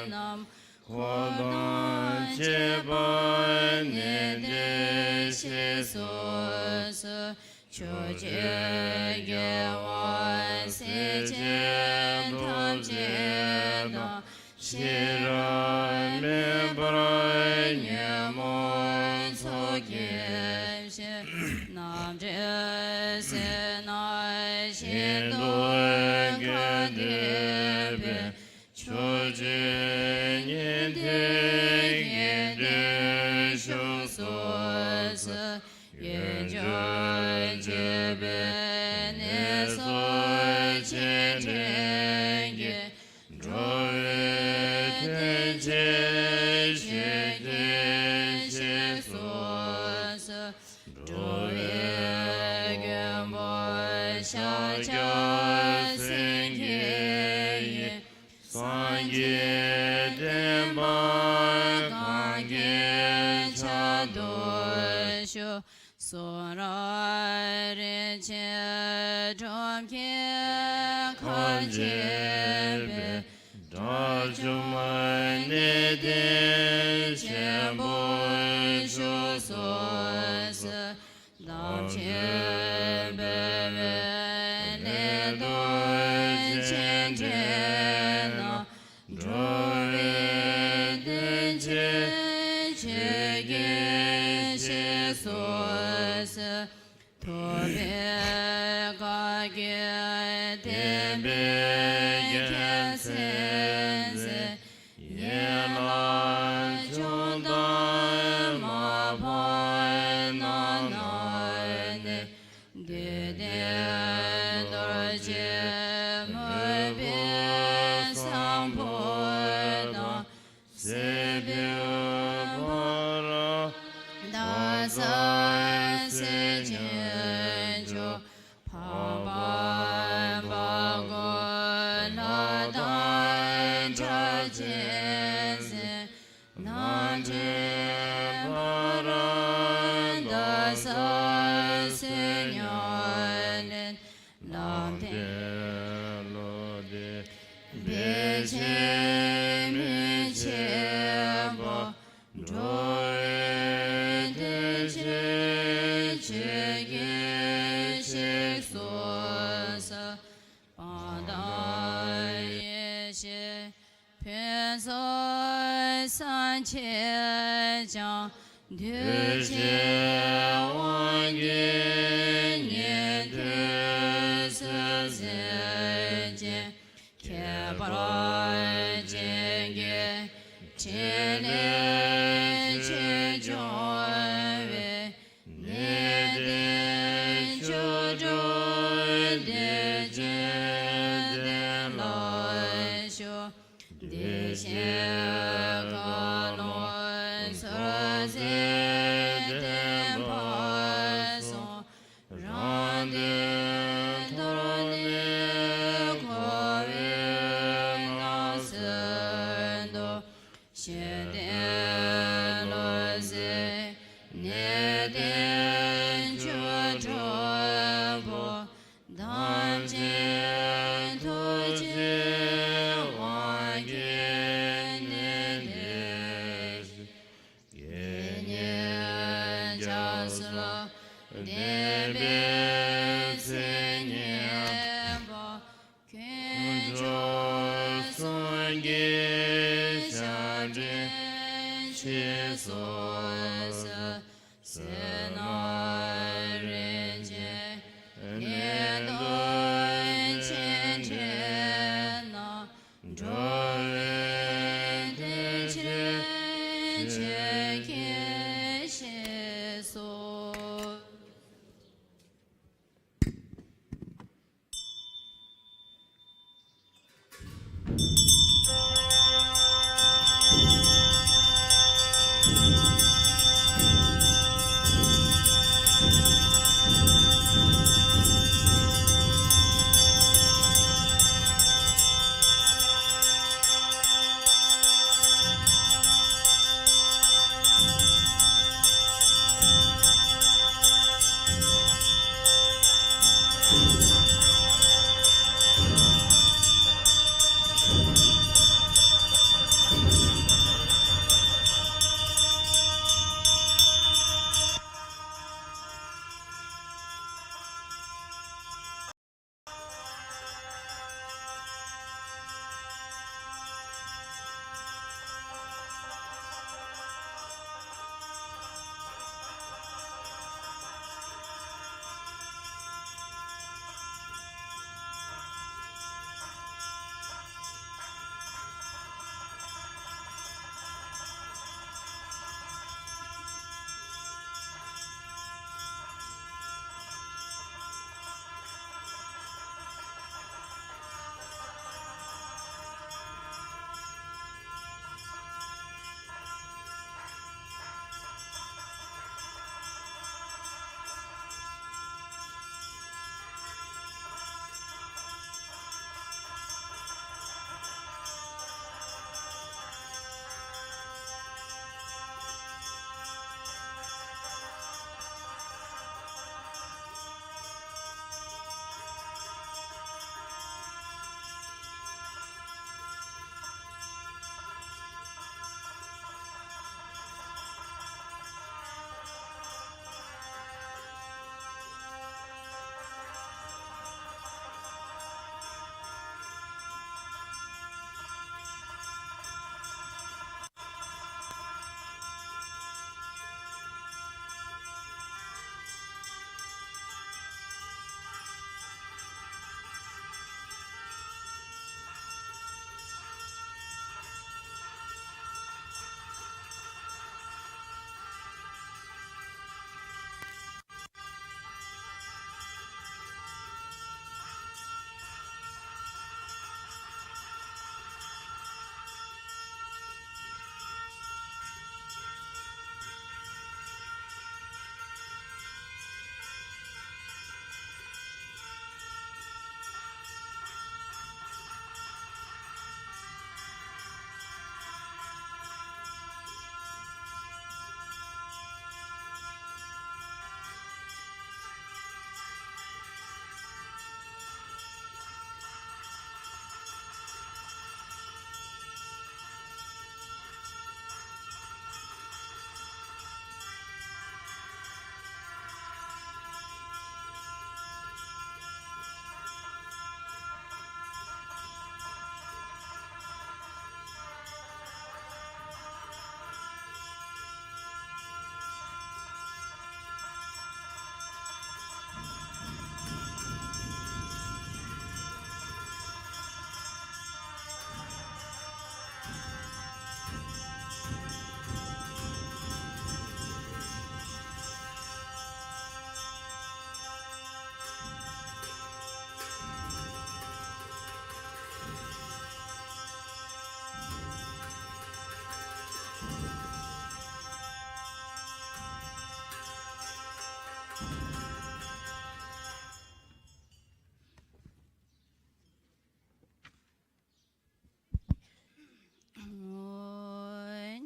རྣམས། འཁོར་དང་བཅས་པ་གནས་བརྟན་ཞེས་སོགས་སུ། ཕྱོགས་བཅུའི་རྒྱལ་བ་སྲས་ཆེན་ཐམས་ཅད་དང་། ཤེས་རབ་མེད་པར་ཉོན་མོངས་ཚོགས་ཀྱི་གཞི། རྣམ་འདྲེན་སེར་སྣ་ཞལ་དུ་ཁ་བཏུད་པའི། ཕྱོགས་བཅུའི་ཉི་ཟླའི་གེགས་དང་ཤུགས་སོགས་སུ། ཡུལ་འབྱོར་བྱེད་པའི་གནས་སུ་སྤྱན་འདྲེན་གྱིས། འགྲོ་བའི་དོན་ཆེན་ཞུ་གི་ཞེས་སོགས་སུ། འགྲོ་བའི་མགོན་པོ་ཤཱཀྱ་སེང་གེ་ཡིས། སངས་རྒྱས་བསྟན་པ་གང་གི་ཕྱག་ཏུ་ཞུ། གསུང་རབ་རིན་ཆེན་ཁྲོམ་གྱིས་ཁ་འབྱེད་པའི། དགྲ་བཅོམ་གནས་བརྟན་ཆེན་པོའི་ཕྱོགས་སུ། དམ་ཆོས་འབད་པའི་སླད་དུ་སྤྱན་འདྲེན་ན། འགྲོ་བའི་དོན་ཆེན་ཞུ་གི་ཞེས་སོགས་སུ། ཐུབ་པའི་བཀའ་བརྒྱུད་བསྟན་པའི་རྒྱལ་མཚན་འཛིན། ཡན་ལག་བཅུ་དང་མ་པ་རྣམས་ནང་ནས། བདུད་སྡེ་རྡོ་རྗེ་མུན་པའི་ས་འཕོ་དང་། སྲིད་པའི་བར་དག་ས་སྲིད་ཀྱི་མཆོག། འཕགས་པ་འབར་ཁུང་ལྷ་དང་སྒྲ་གཅན་གཟན། རྣམ་འདྲེན་ཕ་རོལ་ཏུ་སོལ་ཞིང་མྱ་ངན་ལས། ལམ་བདེན་བློ་བདེ་བས་ཆེས་མི་ཕྱེད་པ། འགྲོ་བའི་དོན་ཆེན་ཞུ་གི་ཞེས་སོགས་སུ། སྤངས་དང་ཡེ་ཤེས་ཕུན་ཚོགས་བསམ་གྱིས་ཀྱང་། འདུས་བྱས་དབང་གིས་ཉན་ཐོས་སུ་གསོད་ཅིང་། ཁྱད་པར་ཅན་གྱི་ཕྲིན་ལས་ཆེས་འབྱུང་བའི། གནས་བརྟན་བཅུ་དྲུག་བདེ་ཆེན་གདན་ལ་བཞུགས། བདེ་གཤེགས་མཁའ་ཀློང་ཟུར་ཟའི་གདན་པ་སོགས། རང་དོན་དོར་ནས་འཁོར་བའི་ནང་གསོན་དུ། ཤེས་ལྡན་བློ་གཟིར་གནས་བརྟན་བཅུ་དྲུག་པོ། དམ་ཅན་ཐུགས་རྗེའི་དབང་གིས་གནས་བརྟན་ཞིང་། དགེ་བསྙེན་བྱང་སེམས་ལ་བརྟེན་པའི་མཚན་སྙན་པ། དཀོན་མཆོག་གསུམ་གྱི་ཞབས་འདྲེན་ཞེས་སོགས་སུ། བསོད་ནམས་རིན་ཆེན་གནས་བརྟན་སྤྱན་འདྲེན་ན། འགྲོ་བའི་དོན་ ཆེ་ཁྱེད་ཞེས་སོ།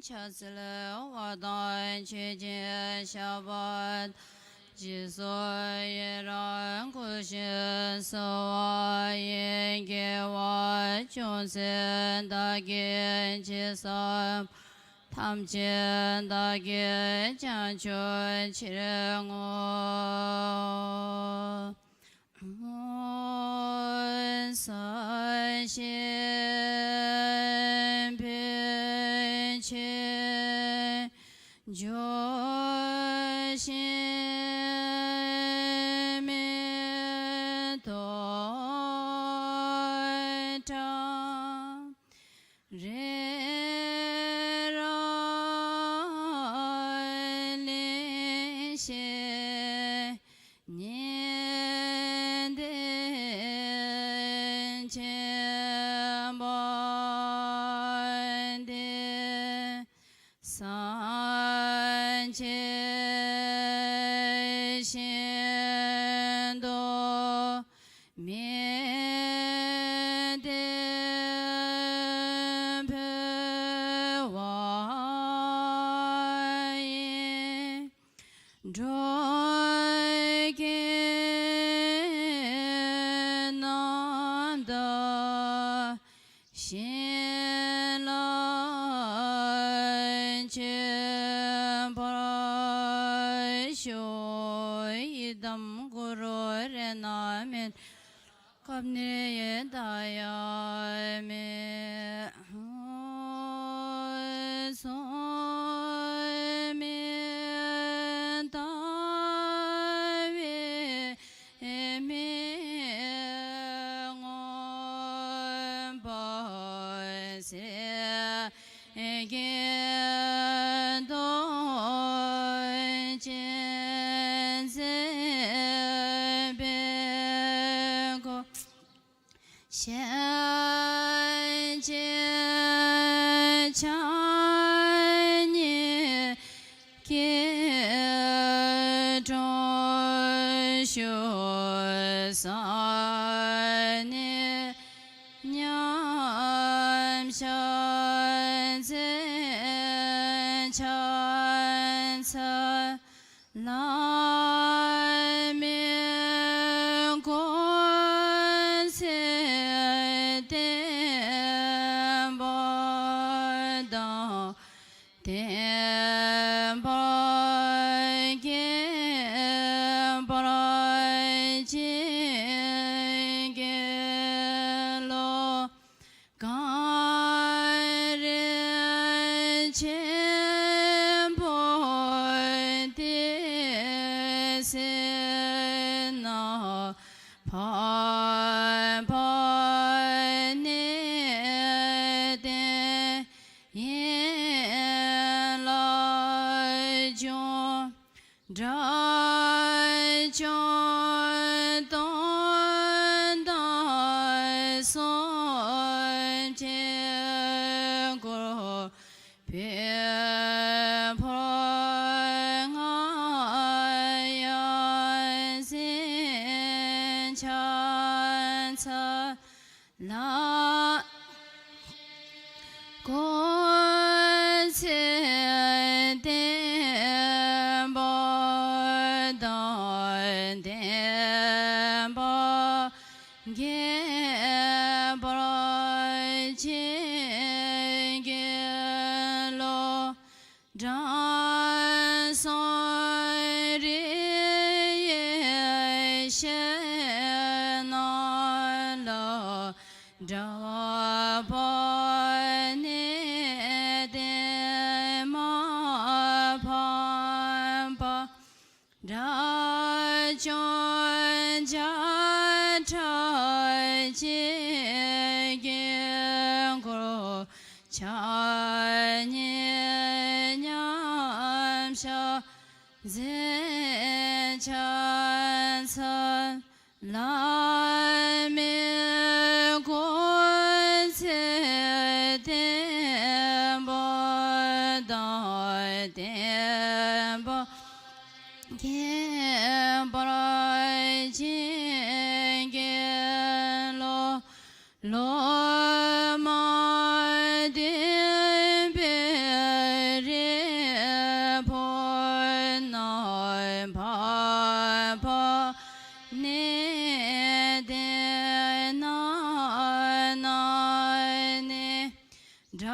ཕྱག་འཚལ་བ་དང་མཆོད་ཅིང་བཤགས་པ། རྗེས་སུ་ཡི་རང་བསྐུལ་ཞིང་གསོལ་བ་ཡི། དགེ་བ་ཅུང་ཟད་བདག་གིས་ཅི་བསགས། ཐམས་ཅད་བདག་གིས་ཀྱང་མཆོག་ཕྱིར་བསྔོ། ས་གཞི་ཕན་ཕྱིར་འབྱུང་ཞིང་མི་ལྡོག་དགྲ་རེ་ར། སངས་རྒྱས་ཤིན་ཏུ་མི་བདེན་འཕེལ་བ་ཡི། འགྲོ་ཀུན་རྣམ་དག་ཞིང་ལ་སྤྱོད་པར་ཤོག། ཡི་དམ་གུ་རུ་རཏྣ་མཉྫུ་ན་ཀརྞ་ནི་ཡེ་ཏྱ་ཡ་མི། སོར་མོས་བལྟ་བའི་མིག་མངོན་པར་གཟིགས། དགེ་འདུན་ཅན་མཛེས་པའི་སྐུ། གཞན་གཅེས་ཕྱག་གཉིས་ཀྱིས་དྲུང་ཞུ། སང་ཉིན་མཉམ་གཞག་མཛད་ཕྱག་འཚལ། བླ་མའི་སྐུ་ཚེ་བརྟན་པ་དང་། བརྟན་པ་རྒྱས་པར་བྱིན་གྱིས་རློབས། གངས་རི་ཆེན་པོ་ཏི་སེའི་ནང་། འཕགས་པ་གནས་བརྟན་ཡན་ལག་འབྱུང་། དགྲ་བཅོམ་སྟོང་དང་སུམ་བརྒྱའི་སྐུ། བོད་ཕོར་རྔ་ཡབ་འཛིན་ཕྱག་འཚལ། ལ། སྐུ་ཚེ་བརྟན་པ་དང་བརྟན་པ་རྒྱས་པར་བྱིན་གྱིས་རློབས། དྲང་སྲོང་རིགས་ཡེ་ཤེས་རྣམས་ལ། དྲག་པོ་གནས་བརྟན་མ་ཕམ་པ། དགྲ་བཅོམ་བྱེ་བྲག་ཅན་གྱི་སྐུ། ཕྱག་གཉིས་མཉམ་གཞག་མཛད་ཕྱག་འཚལ། བླ་མའི་སྐུ་ཚེ་བརྟན་པ་དང་བརྟན་པ་རྒྱས་པར་བྱིན་གྱིས་རློབས། སློབ་མ་བསྟེན་པའི་རིགས་ཕུན་རྣམས། འཕགས་པ་གནས་བརྟན་རྣམས་ནི། དགྲ་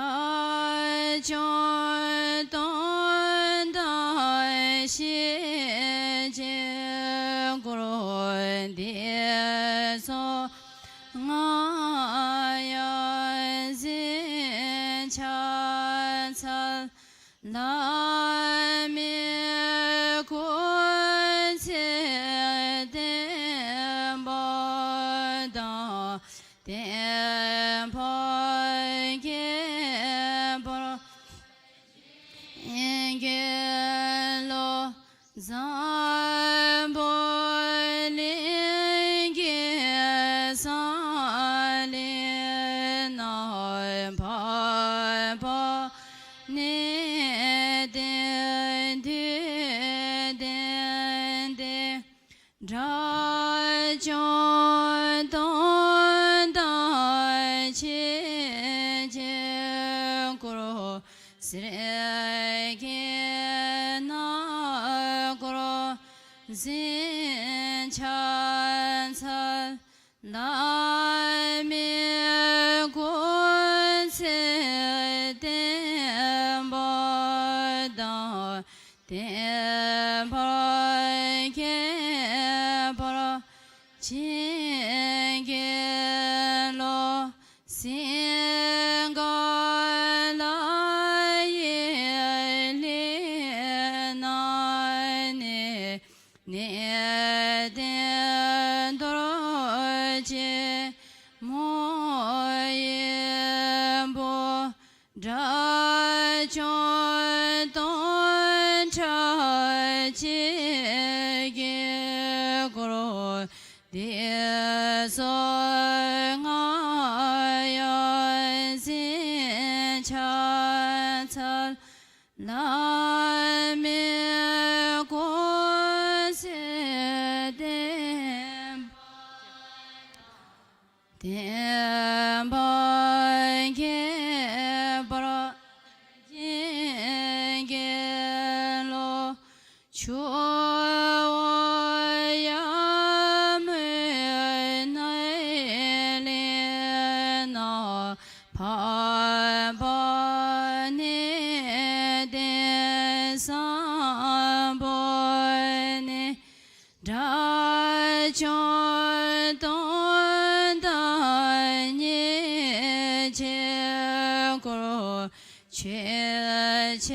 བཅོམ་སྟོང་དང་ཤེས་བྱའི་སྐུ། འདི་ཚོགས་རྔ་ཡབ་འཛིན་ཕྱག་འཚལ། བླ་མའི་སྐུ་ཚེ་བརྟན་པ་དང་། བརྟན་པ་རྒྱས་པར་བྱིན་གྱིས་རློབས། འཛམ་བུ་གླིང་གི་ས་གླིང་རྣམས། འཕགས་པ་གནས་ གྱི་ན་འཁོར་འཛིན་ཕྱག་འཚལ། བླ་མའི་སྐུ་ཚེ་བརྟན་པ་དང་། བསྟན་པ་རྒྱས་པར་བྱིན་གྱིས་རློབས། སིངྒ་ལ་ཡི་གླིང་ན་ནི། གནས་བརྟན་རྡོ་རྗེ་མོ་ཡི་བུ། དགྲ་བཅོམ་སྟོང་ཕྲག་གཅིག་གི་འཁོར། འདི་སོགས་ལྔ་ཡང་འཛིན་ཕྱག་འཚལ། བླ་མའི་སྐུ་ཚེ་བརྟན་པ་དང་། བསྟན་པ་རྒྱས་པར་བྱིན་གྱིས་རློབས། ཆུ་བོ་ཡར་མོའི་གནས་ལས་ན། འཕགས་པ་གནས་བརྟན་བཟང་པོ་ནས། དགྲ་བཅོམ་སྟོང་དང་ཉིས་བརྒྱའི་འཁོར། ཆོས་འཆད་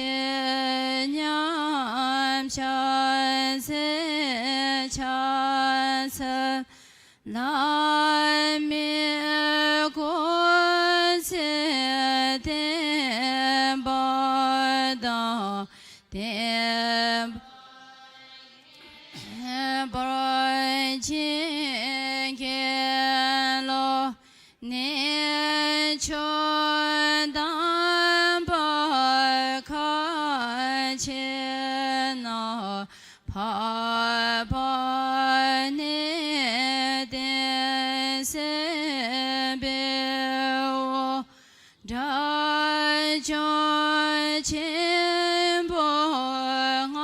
མཉམ་བཞག་མཛད་ཕྱག་འཚལ། བླ་མའི་སྐུ་ཚེ་བརྟན་པ་དང་། བསྟན་པ་རྒྱས་པར་བྱིན་གྱིས་རློབས། གནས་མཆོག་དམ་པ་ཁ་ཆེ་ན། འཕགས་པ་གནས་བརྟན་སེམས་དཔའི་དབང་། དགྲ་བཅོམ་ཆེན་པོ་ལྔ་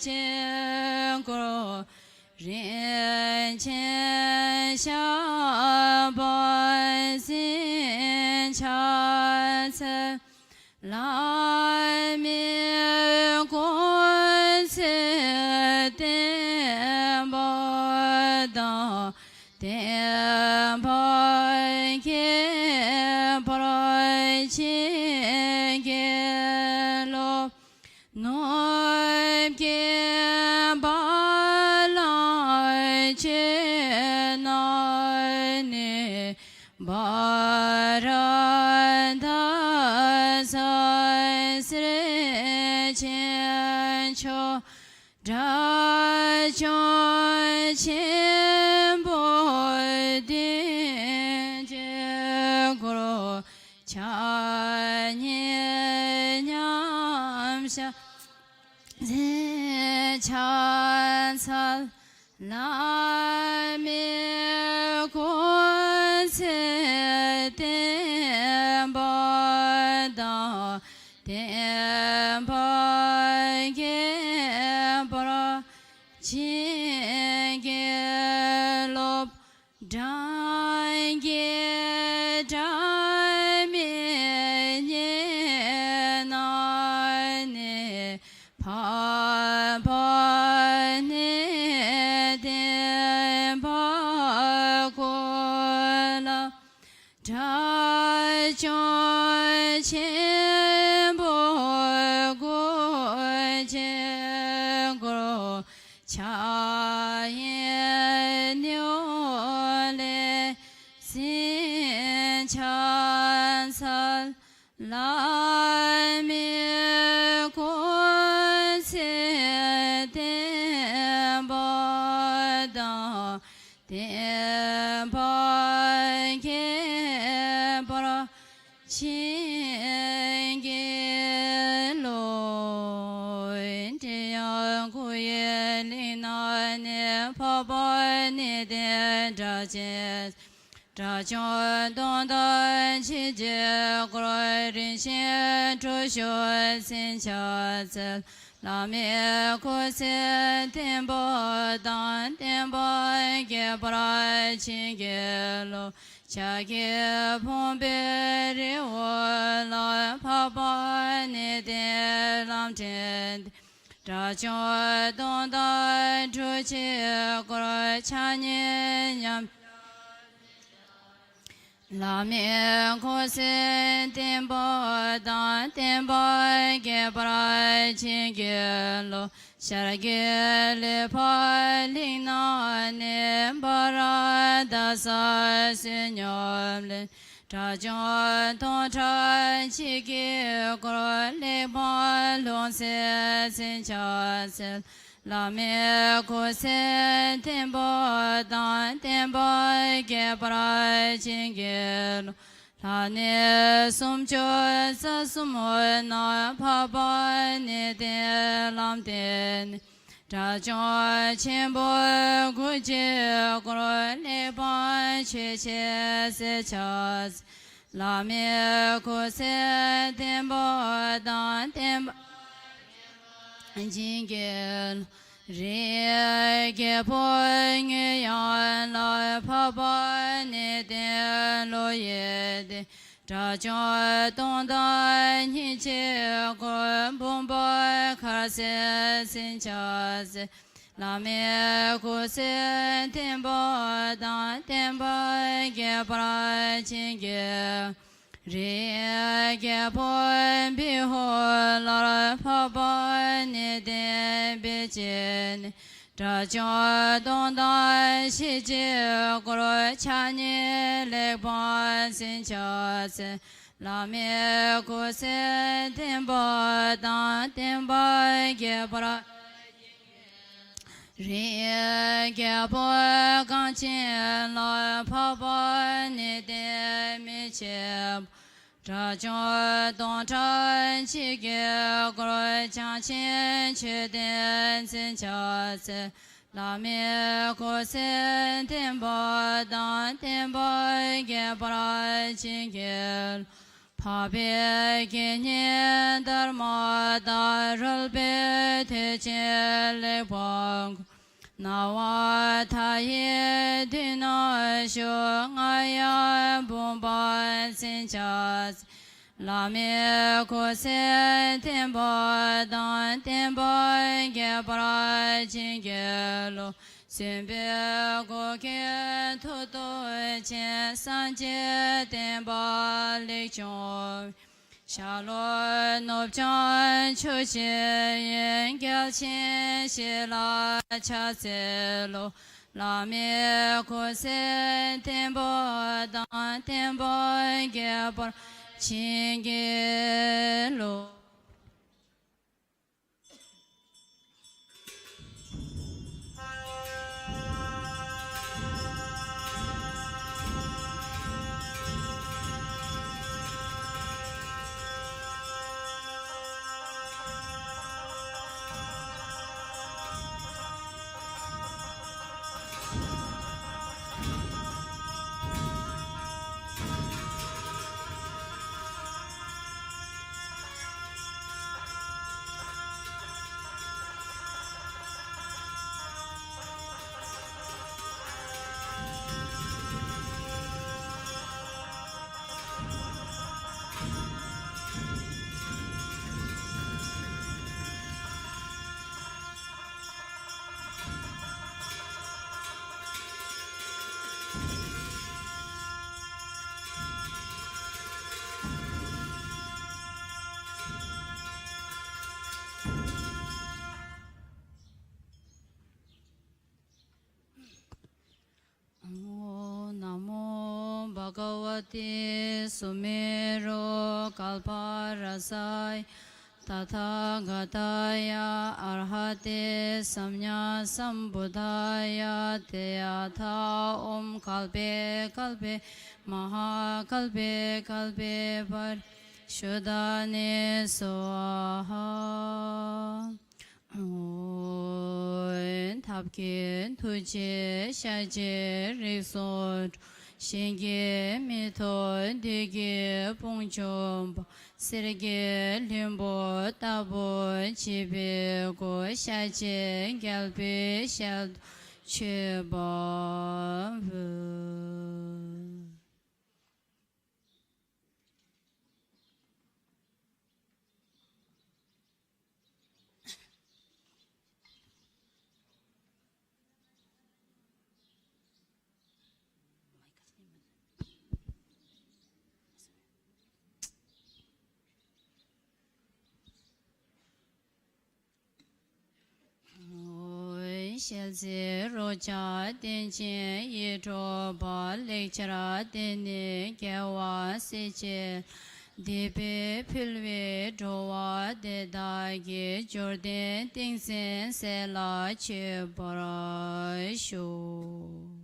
བརྒྱའི་འཁོར། རིན་ཆེན་ཞགས་པ་འཛིན་ཕྱག་འཚལ། བླ་མའི་སྐུ་ཚེ་བརྟན་པ་དང་། བསྟན་པ་རྒྱས་པར་བྱིན་གྱིས་རློབས། ནུབ་ཀྱི་བ་ལང་སྤྱོད་ནས་ནི། བྷ་དྲ་དྷ་ས་གསེར་ཅན་མཆོག་དགྲ་བཅོམ་ཆེན་པོ་བདུན་བརྒྱའི་འཁོར། ཕྱག་གཉིས་མཉམ་བཞག་མཛད་ཕྱག་འཚལ། བླ་མའི་སྐུ་ཚེ་བརྟན་པ་དང་། བསྟན་པ་རྒྱས་པར་བྱིན་གྱིས་རློབས། སྦྲང་རྒྱས་སྒྲ་མི་སྙན་ན་ནི། འཕགས་པ་གནས་བརྟན་བར་ཀུ་ལ། དགྲ་བཅོམ་ཆེན་པོ་དགུ་བརྒྱའི་འཁོར། ཕྱག་གཡས་གཡོན་ལས་འཛིན་ཕྱག་འཚལ། བླ་མའི་སྐུ་ཚེ་བརྟན་པ་དང་། བསྟན་པ་རྒྱས་པར་བྱིན་གྱིས་རློབས། འདྲེ་ཡང་ཀུ་ཡེ་གླིང་ན་ནི། འཕགས་པ་གནས་བརྟན་སྒྲ་གཅན། དགྲ་བཅོམ་སྟོང་དང་ཕྱིན་ཅི་ལོག་རིན་ཆེན་དྲུག་ཞུ་ཟིན་ཕྱག་འཚལ། བླ་མེད་སྐུ་ཚེ་བརྟན་པོ་དང་། བསྟན་པ་རྒྱས་པར་བྱིན་གྱིས་རློབས། ཕྱག་གི་ཕུང་པོའི་རི་བོ་ལ། འཕགས་པ་ནི་སྟེ་ལམ་འདྲེན་ཏེ། དགྲ་བཅོམ་སྟོང་དང་ཕྱིན་ཅི་ལོག་ཕྱག་གཉིས་མཉམ། བླ་མེད་སྐུ་ཚེ་བརྟན་པོ་དང་། བསྟན་པ་རྒྱས་པར་བྱིན་གྱིས་རློབས། ཤར་གྱི་ལས་འཕགས་གླིང་ན་གནས། འབར་བ་དག་ས་བསོད་སྙོམས་ལེན། དགྲ་བཅོམ་སྟོང་ཕྲག་གཅིག་གི་སྒོར། གླེགས་བམ་ལྷུང་བཟེད་ཟིན་ཕྱག་འཚལ། བླ་མེད་སྐུ་ཚེ་བརྟན་པོ་དང་། བསྟན་པ་རྒྱས་པར་བྱིན་གྱིས་རློབས། ལྷ་གནས་སུམ་ཅུ་རྩ་གསུམ་ན། འཕགས་པ་ནི་སྟེ་ལམ་བསྟན་ནས། དགྲ་བཅོམ་ཆེན་པོ་དགུ་གི་སྒོར། གླེགས་བམ་ཆོས་འཆད་ཟིན་ཕྱག་འཚལ། བླ་མེད་སྐུ་ཚེ་བརྟན་པོ་དང་། བསྟན་པ་བྱིན་གྱིས་རློབས། རིའི་རྒྱལ་པོ་མཉན་ཡོད་ལ། འཕགས་པ་ནི་སྟེ་བློ་ཡི་སྡེ། དགྲ་བཅོམ་སྟོང་དང་ཕྱིན་ཅི་ལོག་བུམ་པ་གར་ཟིན་ཕྱག་འཚལ། བླ་མེད་སྐུ་ཚེ་བརྟན་པོ་དང་། བསྟན་པ་རྒྱས་པར་བྱིན་གྱིས། རིའི་རྒྱལ་པོ་བི་ཧོ་ལར། འཕགས་པ་ནི་སྟེ་བི་ཅི་ནས། དགྲ་བཅོམ་སྟོང་དང་ཕྱིན་ཅི་ལོག་ཕྱག་གཉིས་གླེགས་བམ་ཟིན་ཕྱག་འཚལ། བླ་མེད་སྐུ་ཚེ་བརྟན་པོ་དང་། བསྟན་པ་རྒྱས་པར། རིའི་རྒྱལ་པོ་གངས་ཅན་ལ། འཕགས་པ་ནི་སྟེ་མི་ཕྱེད་པ། དགྲ་བཅོམ་སྟོང་ཕྲག་གཅིག་གི་སྒོར། བྱང་ཆེན་མཆོད་རྟེན་ཟིན་ཕྱག་འཚལ། བླ་མེད་སྐུ་ཚེ་བརྟན་པོ་དང་། བསྟན་པ་རྒྱས་པར་བྱིན་གྱིས། འཕགས་པའི་དགེ་བསྙེན་དར་མ་དང་། རོལ་པའི་མཐིལ་ཕྱིན་གླེགས་བམ་གང་། སྣང་བ་མཐའ་ཡས་མདུན་ན་བཞུགས། རྔ་ཡབ་བུམ་པ་ཟིན་ཕྱག་འཚལ། བླ་མེད་སྐུ་ཚེ་བརྟན་པོ་དང་། བསྟན་པ་རྒྱས་པར་བྱིན་གྱིས་རློབས། སྲིན་པོའི་འགོག་བྱེད་མཐུ་སྟོབས་ཆེན། སངས་རྒྱས་བསྟན་པ་ལེགས་སྐྱོང་བའི། ཤར་ལྷོ་ནུབ་བྱང་ཆུ་བཞི་ཡི། རྒྱལ་ཆེན་ཞི་ལ་ཕྱག་འཚལ་ལོ། བླ་མེད་སྐུ་ཚེ་བརྟན་པོ་དང་། བསྟན་པ་རྒྱས་པར་བྱིན་གྱིས་རློབས། ཨོཾ་ན་མོ་བྷ་ག་ཝ་ཏི་སུ་མེ་རུ་ཀལ་པ་ར་ཛཱ་ཡ་ཏ་ཐཱ་ག་ཏཱ་ཡ་ཨར་ཧ་ཏེ་སམ་ཡ་སམ་བུདྡྷཱ་ཡ། ཏདྱ་ཐཱ། ཨོཾ་ཀལ་པེ་ཀལ་པེ་མ་ཧཱ་ཀལ་པེ་ཀལ་པེ་པ་རི་ཤུདྡྷཱ་ནི་སྭཱ་ཧཱ། ཐབས་མཁས་ཐུགས་རྗེ་ཤཱཀྱའི་རིགས་སུ་འགྲོ། གཞན་གྱིས་མི་ཐུབ་བདུད་ཀྱི་དཔུང་འཇོམས་པ། གསེར་གྱི་ལྷུན་པོ་ལྟ་བུ་བརྗིད་པའི་སྐུ། ཤཱཀྱའི་རྒྱལ་པོའི་ཞལ་དུ་མཆོད་པ་འབུལ། ཞལ་གཟིགས་རོ་བརྒྱ་སྟན་ཅིང་ཡིད་འཕྲོག་པ། ལེགས་སྦྱར་སྡེ་སྣོད་རྒྱལ་བ་སྲས་བཅས། སྡིག་པའི་ཕུལ་བས་འགྲོ་བ་འདི་དག་གི། འབྱོར་ལྡན་ཏིང་འཛིན་སྲས་ལ་མཆོད་པར་ཞུ།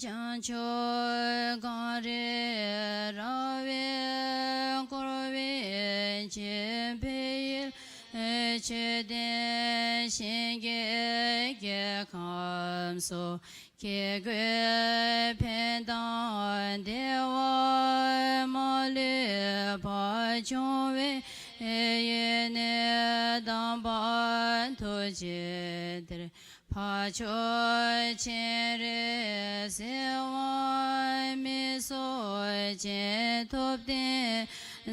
བྱང་ཆུབ་གངས་རི་ར་བས་བསྐོར་བའི་ཆེན་པོའི་ཡུལ། ཆོས་ལྡན་གཤེན་གྱི་རྒྱལ་ཁམས་སུ། སྐྱེ་དགུའི་ཕན་དང་བདེ་བ་མ་ལུས་པ་འབྱུང་བའི་ཡུལ་ནི་དམ་པ་ཐུགས་རྗེའི་གཏེར། འཕགས་མཆོག་སྤྱན་རས་གཟིགས་དབང་མི་བཟོད་ཅིང་ཐུབ་བསྟན་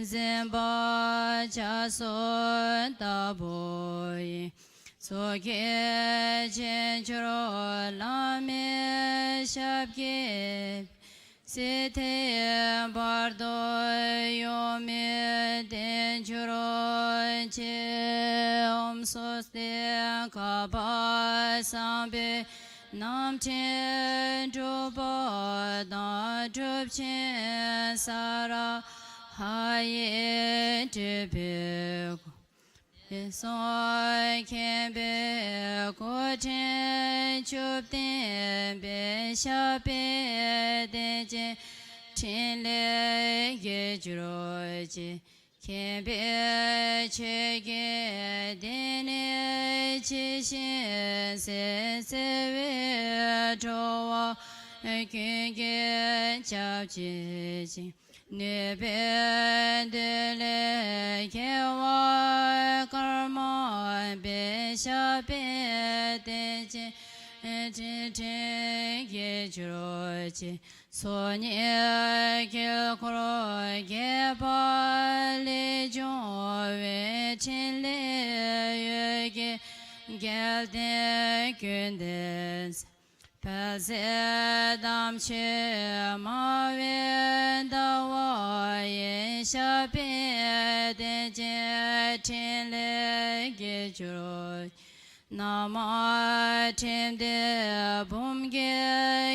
འཛིན་པ་རྒྱ་མཚོ་ལྟ་བུ་ཡི། མཚོ་སྐྱེས་ཅན་གྱུར་བླ་མེད་ཞབས་ཀྱི། སྲིད་མཐའི་བར་དུ་གཡོ་མེད་བརྟན་གྱུར་ཅིག། ཨོཾ་སྭསྟི། ག་པ་སཾ་བེ་རྣམ་འདྲེན་གྲུབ་པ་དང་གྲུབ་ཆེན་ས་ར་ཧ་ཡིས་སྤྲུལ་པའི་སྐུ། དེང་སང་མཁྱེན་པའི་སྐུ་ཕྲེང་བཅུ་བསྟན་པའི་ཞབས་པད་བརྟན་ཅིང་ཕྲིན་ལས་རྒྱས་གྱུར་ཅིག། མཁྱེན་པའི་ཆོས་ཀྱི་སྡེ་སྣོད་ཇི་བཞིན་གཤེགས། བརྩེ་བས་འགྲོ་བ་ཀུན་གྱི་སྐྱབས་བྱེད་ཅིང་། ནུས་པའི་མཐུ་ལས་རྒྱལ་བ་ཀརྨ་པའི་ཞབས་པད་བརྟན་ཅིང་ཕྲིན་ཕྲིན་རྒྱས་གྱུར་ཅིག། ཚོགས་གཉིས་དཀྱིལ་འཁོར་རྒྱས་པ་ལས་བྱུང་བའི་ཕྲིན་ལས་འོད་ཀྱི་རྒྱལ་མཚན་ཀུན་ལྡན་མཛད། དཔལ་བརྩེགས་དམ་ཆོས་སྨྲ་བའི་ཟླ་བ་ཡི། ཞབས་པད་བརྟན་ཅིང་ཕྲིན་ལས་རྒྱས་གྱུར། ན་མ་ཕྲིན་ལས་འབུམ་གྱི་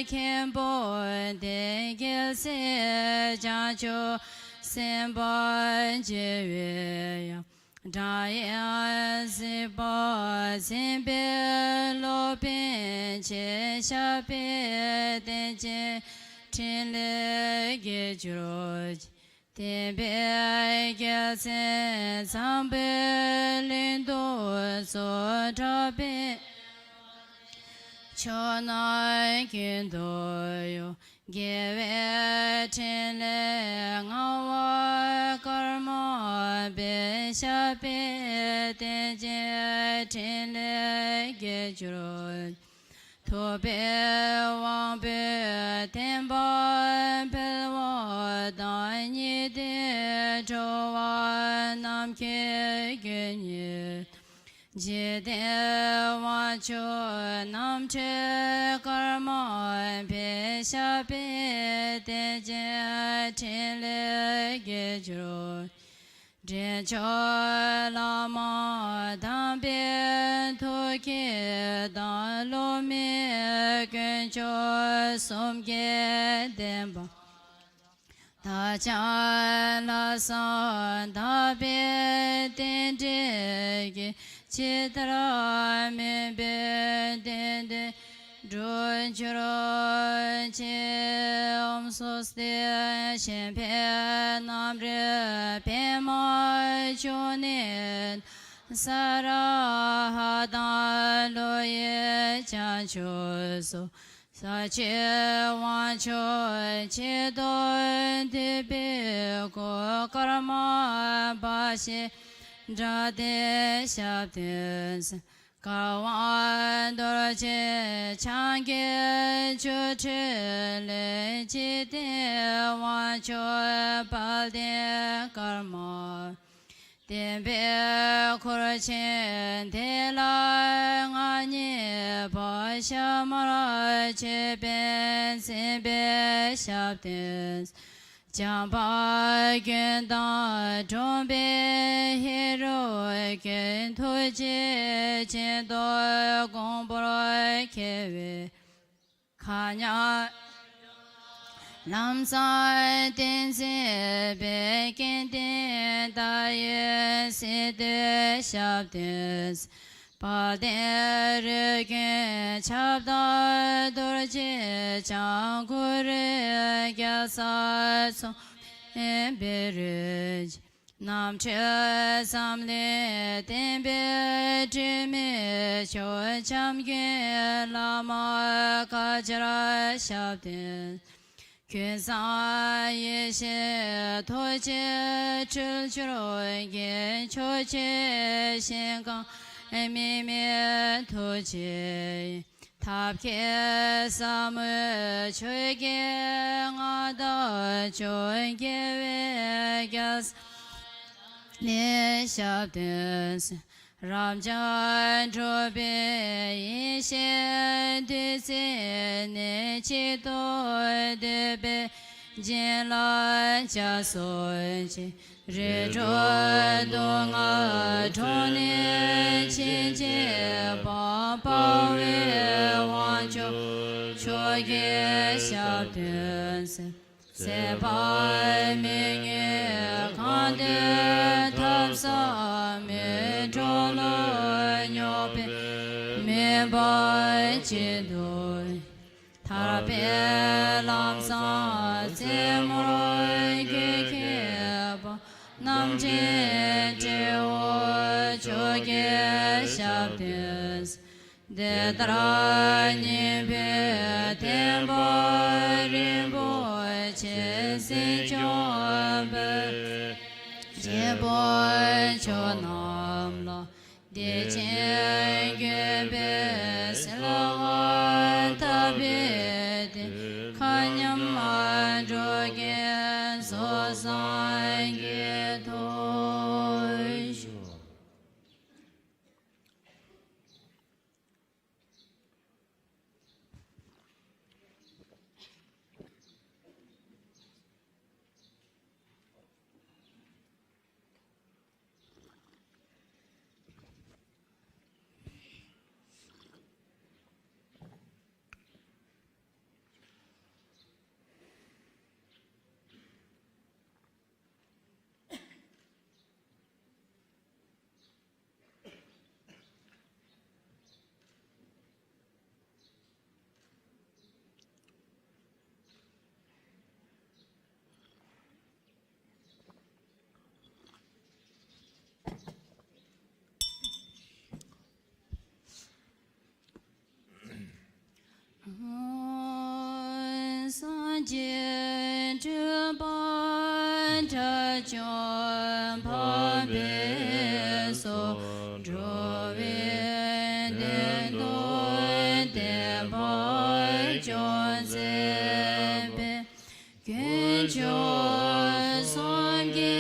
མཁན་པོ་འདི། རྒྱལ་སྲས་བྱང་ཆུབ་སེམས་དཔའ་རྒྱལ་བའི་དབྱངས། སྒྲ་དབྱངས་གཟིགས་པ་འཛིན་པའི་སློབ་དཔོན་ཆེ། ཞབས་པད་བརྟན་ཅིང་ཕྲིན་ལས་རྒྱས་གྱུར་ཅིག། བསྟན་པའི་རྒྱལ་མཚན་འཛམ་བུའི་གླིང་དུ་སྤྱོད། གྲགས་པའི་ མཆོག་རྣམས་ཀུན་ཏུ་གཡོ། དགེ་བའི་ཕྲིན་ལས་མངའ་བ་ཀརྨ་པའི་ཞབས་པད་བརྟན་ཅིང་ཕྲིན་ལས་རྒྱས་གྱུར། ཐུབ་པའི་དབང་པོས་བསྟན་པ་འཕེལ་བ་དང་། ཉེ་དུའི་འགྲོ་བ་རྣམས་ཀྱི་རྒྱུད་ཉིད། འཇིག་རྟེན་དབང་ཕྱུག་རྣམ་འཕྲུལ་ཀརྨ་པའི་ཞབས་པད་བརྟན་ཅིང་ཕྲིན་ལས་རྒྱས་གྱུར། འདྲེན་མཆོག་བླ་མ་དམ་པའི་ཐུགས་བསྐྱེད་དང་། སློབ་མའི་དཀོན་མཆོག་གསུམ་གྱི་བསྟན་པ། དག་ཀྱང་ལྷག་བསམ་དག་པའི་རྟེན་འབྲེལ་གྱིས། ཇི་ལྟར་སྨོན་པའི་དོན་དེ་འགྲུབ་གྱུར་ཅིག། ཨོཾ་སྭ་སྟི། གཞན་ཕན་རྣམ་རིག་པདྨ་འབྱུང་གནས། ས་ར་ཧ་དང་ཀླུ་ཡི་བྱང་ཕྱོགས་སུ། ས་གཅོད་དབང་ཕྱུག་ཆེ་མཐོང་འདུས་པའི་སྐུ། ཀརྨ་པ་ཞེས་གྲགས་ཏེ་ཞབས་བརྟན། དཀར་དབང་རྡོ་རྗེ་འཆང་གི་ཆོ་འཕྲུལ་ལས། འཇིག་རྟེན་དབང་ཕྱུག་དཔལ་ལྡན་ཀརྨ། བསྟན་པའི་འཁོར་ཆེན་དེ་ལ་མངའ་བརྙེས་པ། ཞྭ་དམར་ཆོས་དཔོན་མཚན་པའི་ཞབས་བརྟན། བྱམས་པ་ཀུན་བདག་གྲོང་པའི་ཧེ་རུ་ཀའི། ཐུགས་རྗེ་ཆེན་ཏོག་དགོངས་པར་མཁས་པའི། མཁའ་མཉམ་ལམ་བཟང་བསྟན་མཛད་པའི། སྐལ་ལྡན་ཟླ་འོད་ཟེར་འདོད་ཞབས་བརྟན། དཔལ་ལྡན་རིགས་ཀུན་ཁྱབ་བདག་རྡོ་རྗེ་འཆང་། གུ་རུ་རྒྱལ་ཚབ་མཚུངས་མེད་བཻ་རོ། རྣམ་འཕྲུལ་ཙམ་ལས་བསྟན་པའི་སྒྲོན་མེ་ཤོག། འཇམ་མགོན་བླ་མ་བཀའ་བཅར་ཞབས་བརྟན། ཀུན་བཟང་ཡེ་ཤེས་རྡོ་རྗེ་འཕྲུལ་སྦྱོར་གྱིས། ཕྱོགས་བཅུའི་ཞིང་ཁམས་དམིགས་མེད་ཐུགས་རྗེ་ཡིས། ཐབས་མཁས་ཟབ་མོའི་ཆོས་ཀྱི་མངའ་བདག་མཆོག། རྒྱལ་བའི་རྒྱལ་ས་ལ་ཞབས་བརྟན། རབ་འབྱམས་གྲུབ་པའི་ཡེ་ཤེས་བདུད་རྩི་ནས། གཅིག་ཏུ་བསྡུས་པའི་བྱིན་རླབས་རྒྱ་མཚོ་ཆེ། རིགས་དྲུག་སྡུག་བསྔལ་འཁྲུགས་ནས་ཕྱིན་ཆད་པ། དཔའ་བོའི་དབང་ཕྱུག་མཆོག་གི་ཞབས་བརྟན། ཚེ་དཔག་མེད་ཉིད་གང་དུ་ཐབས་ཟབ་མོས། འགྲོ་ལ་སྙོགས་པའི་མུན་པ་ཇི་ལྟར། ཐར་པའི་ལམ་བཟང་རྩེ་མོར་འགོད་མཁས་པ། རྣམ་འདྲེན་སྤྲེའུ་མཆོག་གི་ཞབས་བརྟན། འདི་ལྟར་སྙིང་པོའི་བསྟན་པ་རིན་པོ་ཆེ། འཛིན་སྐྱོང་བའི་རྒྱལ་པོ་མཆོག་རྣམས་ལ། བདེ་ཆེན་དགོན་པའི་བསིལ་བ་དག་པའི་སྟེང་། མཁའ་མཉམ་འགྲོ་ཀུན་རྫོགས་སངས་རྒྱས་ཐོབ་ཤོག། ཅིག་སྤྲུལ་པ་དགྲ་བཅོམ་འཕགས་པའི་ཚོགས། འགྲོ་བའི་དོན་དུ་བདེན་པ་སྐྱོང་མཛད་པའི། དཀོན་མཆོག་གསུམ་གྱི་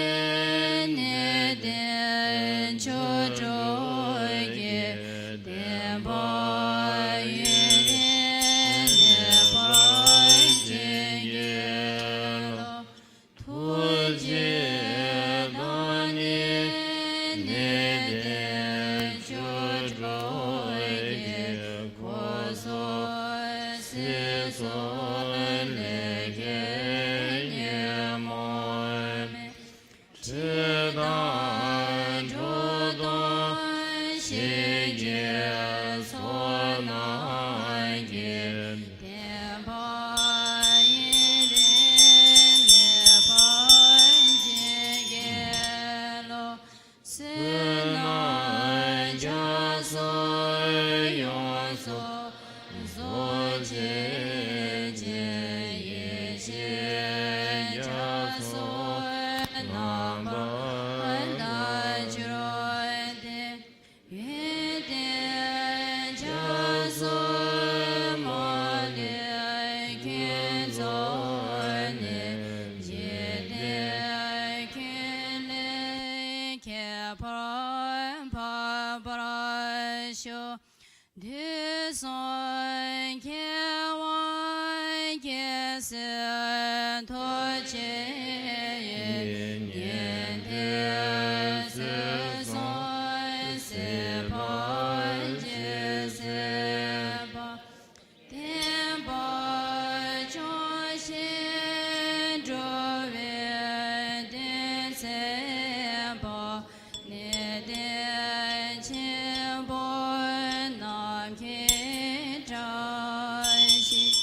གནས་བརྟན་ཆོ་འཕྲུལ་གྱི། བདེན་པ་ཡུན་རིང་གནས་པར་བྱིན་གྱིས་རློབས། ཐུགས་རྗེ་བདག་ཉིད་གནས་བརྟན་ཆོ་འཕྲུལ་གྱི། འཁོར་ཚོགས་སྲིད་མཚོ་ལས་སྐྱེས་ཉོན་མོངས་མེད། འཁྲུལ་དང་འཁྲུལ་རྟོག་ཞི་རྒྱས་ཚོགས་རྣམས་ཀྱིས། བདེན་པ་ཡུན་རིང་གནས་པར་བྱིན་གྱིས་རློབས། བསོད་ནམས་རྒྱ་མཚོ་ཡོངས་སུ་རྫོགས་བྱེད་ཅིང་། ཡེ་ཤེས་རྒྱ་མཚོ་རྣམ་པར་བརྡལ་གྱུར་ཏེ། ཡོན་ཏན་རྒྱ་མཚོའི་མ་ལུས་ཀུན་རྫོགས་ནས། འཇིག་རྟེན་ཀུན་ལས་ཁྱད་པར་འཕགས་པར་ཤོག། དུས་གསུམ་རྒྱལ་བ་རྒྱལ་སྲས་ཐུགས་རྗེ་ཡིས། ཉན་ཐོས་ཚུལ་བཟང་གསལ་བར་བྱེད་མཛད་པ། བསྟན་པ་སྐྱོང་ཞིང་འགྲོ་བའི་དོན་མཛད་པ། གནས་བརྟན་ཆེན་པོ་རྣམ་མཁྱེན་བཀྲ་ཤིས།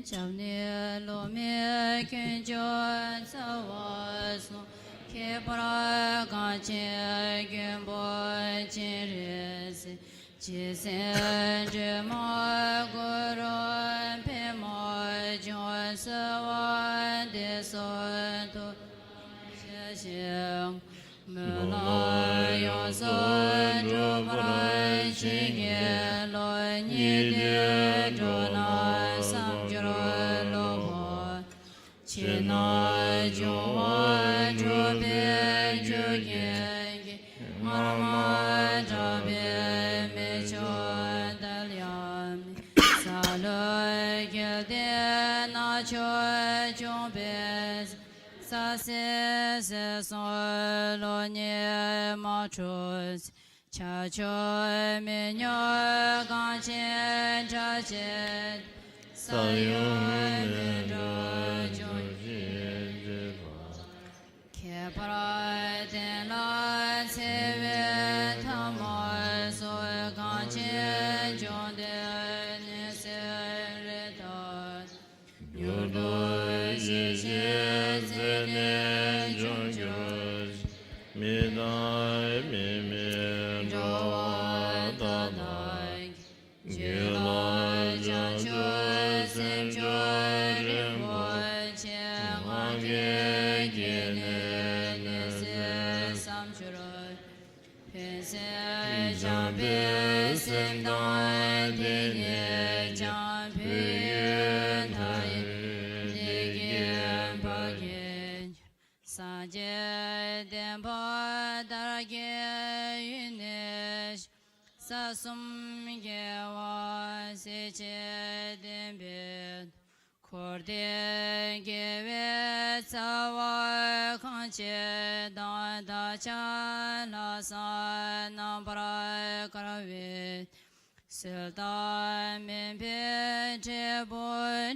སྐྱབས་གནས་བླ་མེད་དཀོན་མཆོག་རྩ་བ་གསུམ། ཁྱད་པར་གངས་ཅན་མགོན་པོ་སྤྱན་རས་གཟིགས། རྗེ་བཙུན་སྒྲོལ་མ་གུ་རུ་པདྨ་འབྱུང་གསོལ་བ་འདེབས་སོ། ཐུགས་རྗེ་ཆེ། སྨོན་ལམ་ཡོངས་སུ་འགྲུབ་པར་བྱིན་གྱིས་རློབས། སྙིགས་དུས་འགྲོ་རྣམས་བསམ་སྦྱོར་རློབ་པ། ཕྱི་ནང་འབྱུང་བ་འཁྲུགས་པའི་རྒྱུ་རྐྱེན་གྱིས། སྔར་མ་དག་པའི་མི་ཆོས་དལ་ཡང་མེད། སཱ་ལུ་གལ་ཏེ་ནག་ཕྱོགས་སྐྱོང་པའི། ས་སྲིན་ཟེར་གསུམ་གློ་རྙིང་མ་འཁྲུགས། ཆར་ཆུ་མེ་རྙིང་གངས་ཅན་དགྲ་བྱེད། ས་ཡོམ་མེ་འབྲོག་འབྱུང་བཞི་འཇིགས་པ། ཁྱད་པར་བསྟན་ལ་འཚེ་བའི་ཐ་མ་སོགས། གངས་ཅན་ལྗོངས་འདིར་ནད་སེལ་རི་དྭགས། མྱུར་དུ་ཞི་ཞིང་མཛེས་ནས་འབྱུང་གྱུར་ཅིག་མི་རྟག་མི་མིན་འགྲོ་བ་མཐའ་དག་གི། རྒྱུད་ལ་བྱང་ཆུབ་སེམས་མཆོག་ གྱི་ནི་ནི་སྲིད་བསམ་སྦྱོར། ཕན་སེམས་བྱམས་པའི་སེམས་དང་། དེ་ཉིད་བྱམས་པའི་ཡུལ་མཐའ་ཡས་བདེ་སྐྱིད་འཕགས་ཀྱི་ཡུལ། སངས་རྒྱས་བསྟན་པ་དར་རྒྱས་ཡུལ་ནས། ས་གསུམ་རྒྱལ་བ་སྲས་བཅས་བསྟན་པའི། འཁོར་འདས་དགེ་བའི་རྩ་བ་གང་བྱེད་དང་། བདག་ཅག་ལྷག་བསམ་རྣམ་པར་དཀར་བའི། གསོལ་བ་དང་མཉམ་པའི་འབྲས་བུ་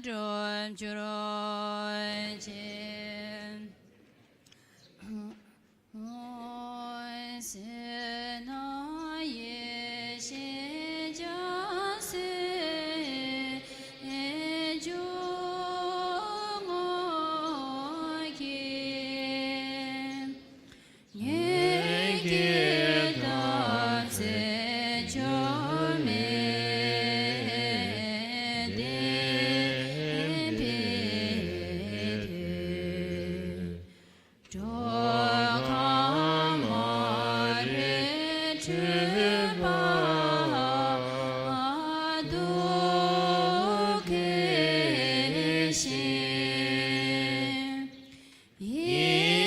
འགྲུབ་གྱུར་ཅིག། ཟས་ནོར་ཡེ་ཤེས་རྒྱལ་སྲས་འབྱུང་གནས་ཀྱི་དམ་ཚིག་འགྱུར་མེད་ལྡན་པའི་མཐུས། འགྲོ་ཁམས་མ་རིག་འཁྲུལ་པ་དུག་གིས་ཞིག་ཡེ་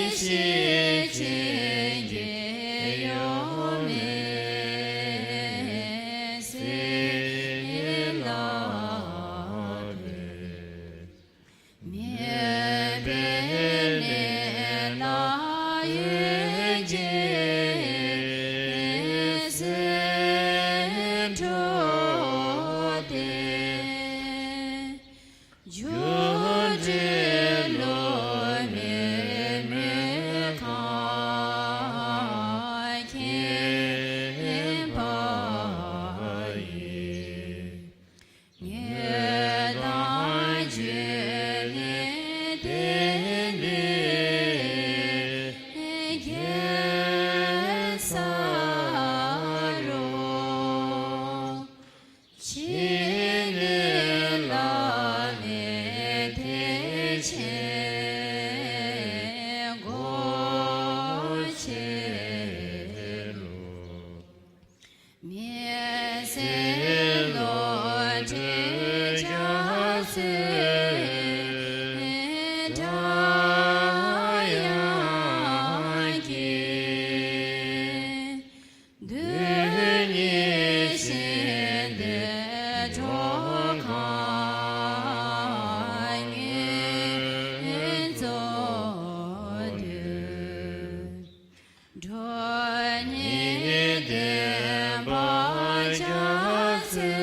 ཤེས་ཆོས་ཀྱི་གཡོ་མེད་གསལ་ལགས་པས། མོས་པའི་གནས་ལ་ཡིད་ཀྱིས་སེམས་འཕྲོག་སྟེ། རྒྱུ་འབྲས་བསླུ་མེད་མོས་གང་མཁྱེན་པ་ཡིས། ཉོན་དང་འགྱོད་ལས་འདས་པའི་གེ་སར་རོ། ཕྱི་སྣོད་བླ་མེད་ཐེག་ཆེན་སྒོ་ཕྱེ་ལོ། མི་ཟད་བློ་གྲོས་རྒྱ་མཚོའི་སྒྲ་དབྱངས་ཀྱིས། རྡུལ་སྙེད་ཞིང་འདིར་གྲོགས་ཁང་ཉིད་རྫོགས་དུས། འགྲོ་ཉིད་བདེན་པ་རྒྱ་མཚོའི་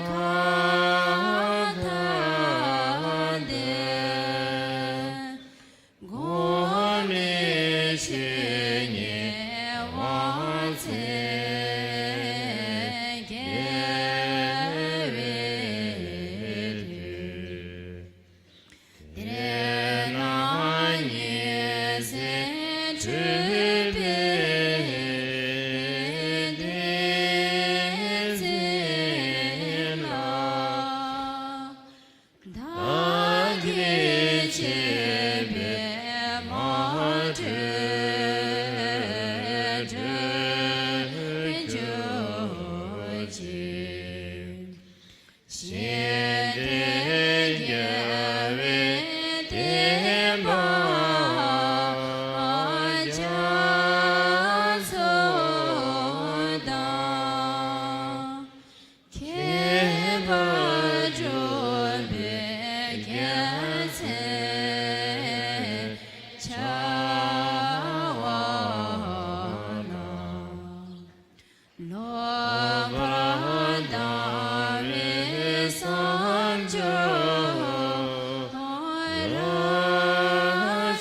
མཁའ་མཐའ་འདིར། གོང་མའི་ཆོས་ཉིད་དབང་ཚད་རྒྱས་པའི་མཐུས། དེ་ན་ཉི་ཟེར་འཁྲུལ་པའི་གཏེར་ཆེན་ལ། བདག་གིས་ཆོས་པའི་མ་དྲོས་གྲོལ་གྱུར་ཅིག། གཞན་དོན་རྒྱལ་བའི་བསྟན་པ་རྒྱ་མཚོ་དང་། ཁྱད་པར་འགྲོ་བའི་རྒྱལ་མཚན་འཆར་བ་ལ། ལོག་པར་ལྟ་བའི་བསམ་སྦྱོར་རབ་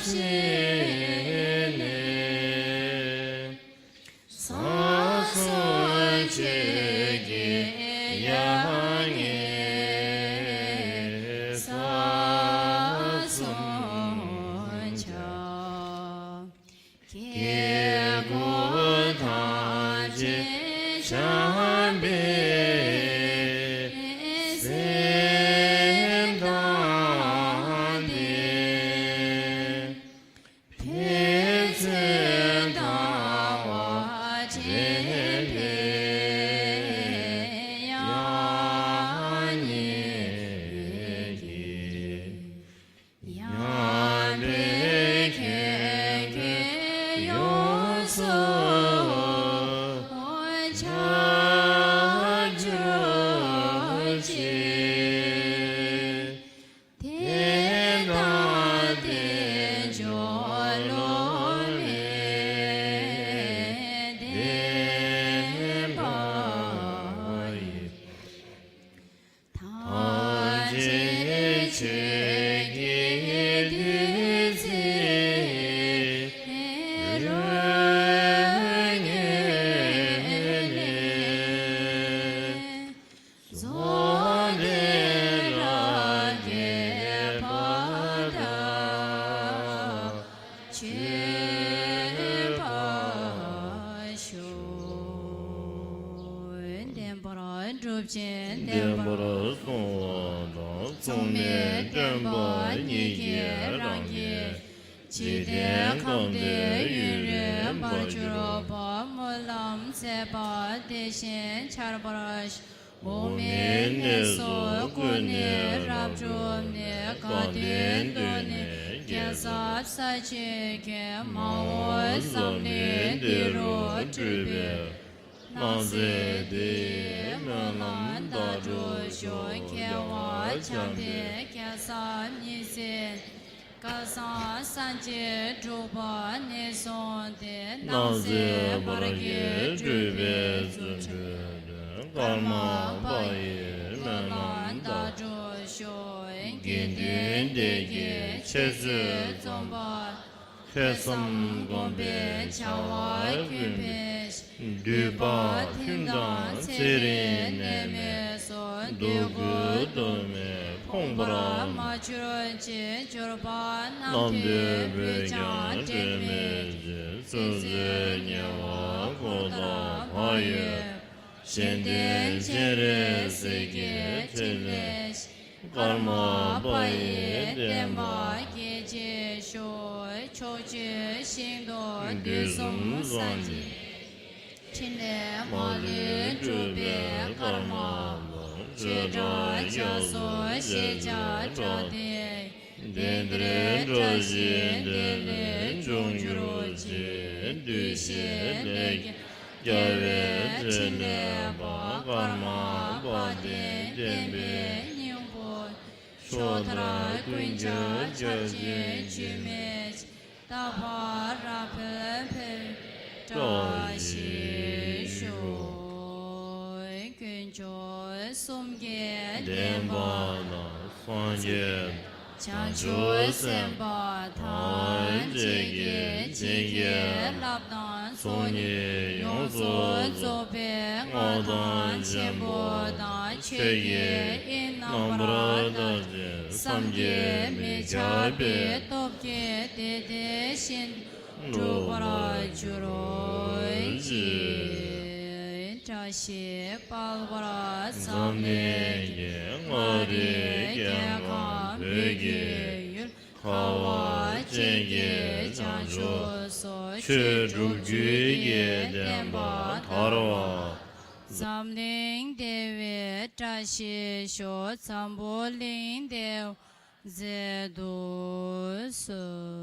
ཅན་བདེན་པར་གསུངས་པ་དང་། མཚུངས་མེད་བསྟན་པ་ཉིད་ཀྱི་རང་རྒྱལ། འཇིག་རྟེན་ཁམས་འདིར་ཡུན་རིང་འབར་གྱུར་པ། སྨོན་ལམ་མཛད་པ་དེ་བཞིན་ཆར་པར་བཞུགས། འོག་མིན་གནས་སུ་ཀུན་ནས་རབ་འབྱོར་ནས། དགའ་སྟོན་འདོད་ནས་རྒྱལ་ཚབ་ས་ཆེན་མགོན། མ་འོངས་འཛམ་གླིང་འདི་རུ་སྤྲུལ་པའི་སྣང་མཛད་དེ། སྨོན་ལམ་མཐའ་གྲུབ་ཤོག། རྒྱལ་བ་བྱམས་པའི་རྒྱལ་ཚབ་ཉི་ཟེར། སྐལ་བཟང་སངས་རྒྱས་འབྲུག་པ་ནས་བཟུང་སྟེ། སྣང་སྲིད་བར་གྱི་སྤྲུལ་པའི་རྫུ་འཕྲུལ་ཀརྨ་པ་ཡི་སྨོན་ལམ་མཐའ་གྲུབ་ཤོག། དགེ་འདུན་སྡེ་བརྒྱད་འཆད་རྩོད་རྩོམ་པ། ཐོས་བསམ་སྒོམ་པའི་བྱ་བ་ཀུན་ཕན། འདུས་པ་ཐུན་དང་ཚེ་རིང་ནད་མེད་སོགས། འདོད་དགུ་གདོད་མའི་ཕོངས་པར་མ་གྱུར་ཅིག། འབྱོར་པ་རྣམས་ཐོས་པས་ཀྱང་འབྲལ་མེད་ཅིག། ཚུལ་འཛིན་ཉེ་བར་བཀོད་དང་བག་ཡོད། གཞན་དོན་སྤྱན་རས་གཟིགས་ཀྱི་ཕྲིན་ལས། ཀརྨ་པ་ཡི་བསྟན་པ་རྒྱས་བྱེད་ཤོག། ཕྱོགས་བཅུའི་ཞིང་དུ་དུས་གསུམ་སངས་རྒྱས། ཕྲིན་ལས་མ་ལུས་སྒྲུབ་པའི་ཀརྨ་པ། ཆོས་སྒྲ་རྒྱ་མཚོ་ཞེས་བྱ་སྒྲ་དེ། དེང་འདིར་བཀྲ་ཤིས་བདེ་ལེགས་འབྱུང་གྱུར་ཅིག། འདུས་བྱས་ལས་རྒྱལ་བའི་ཕྲིན་ལས་པ། ཀརྨ་པ་དེ་བསྟན་པའི་སྙིང་པོ། ཕྱོགས་མཐར་ཀུན་ཁྱབ་ཁྱབ་ཆེན་འགྱུར་མེད་ཅིག། རྟག་པར་རབ་འཕེལ་འཕེལ་བའི་བཀྲ་ཤིས་ཤོག། དཀོན་མཆོག་གསུམ་གྱི་བདེན་པ་དང་། སངས་རྒྱས་བྱང་ཆུབ་སེམས་དཔའ་ཐམས་ཅད་ཀྱིས་བྱིན་གྱིས་བརླབས་དང་ཚོགས་གཉིས་ཡོངས་སུ་རྫོགས་པའི་མངའ་ཐང་ཆེན་པོ་དང་། ཆོས་ཀྱི་དབྱིངས་རྣམ་པར་དག་ཅིང་བསམ་གྱིས་མི་ཁྱབ་པའི་སྟོབས་ཀྱིས་དེ་དེ་བཞིན་འགྲུབ་པར་གྱུར་ཅིག། བཀྲ་ཤིས་དཔལ་འབར་འཛམ་གླིང་གི། མངའ་རིས་རྒྱལ་ཁམས་བོད་ཀྱི་ཡུལ། ཁ་བ་ཅན་གྱི་བྱང་ཕྱོགས་སུ། ཆོས་སྒྲུབ་རྒྱུད་ཀྱི་བསྟན་པ་དར་བ། འཛམ་གླིང་བདེ་བའི་བཀྲ་ཤིས་ཤོག། འཛམ་བུ་གླིང་བདེ་བ་མཛད་དུ་གསོལ།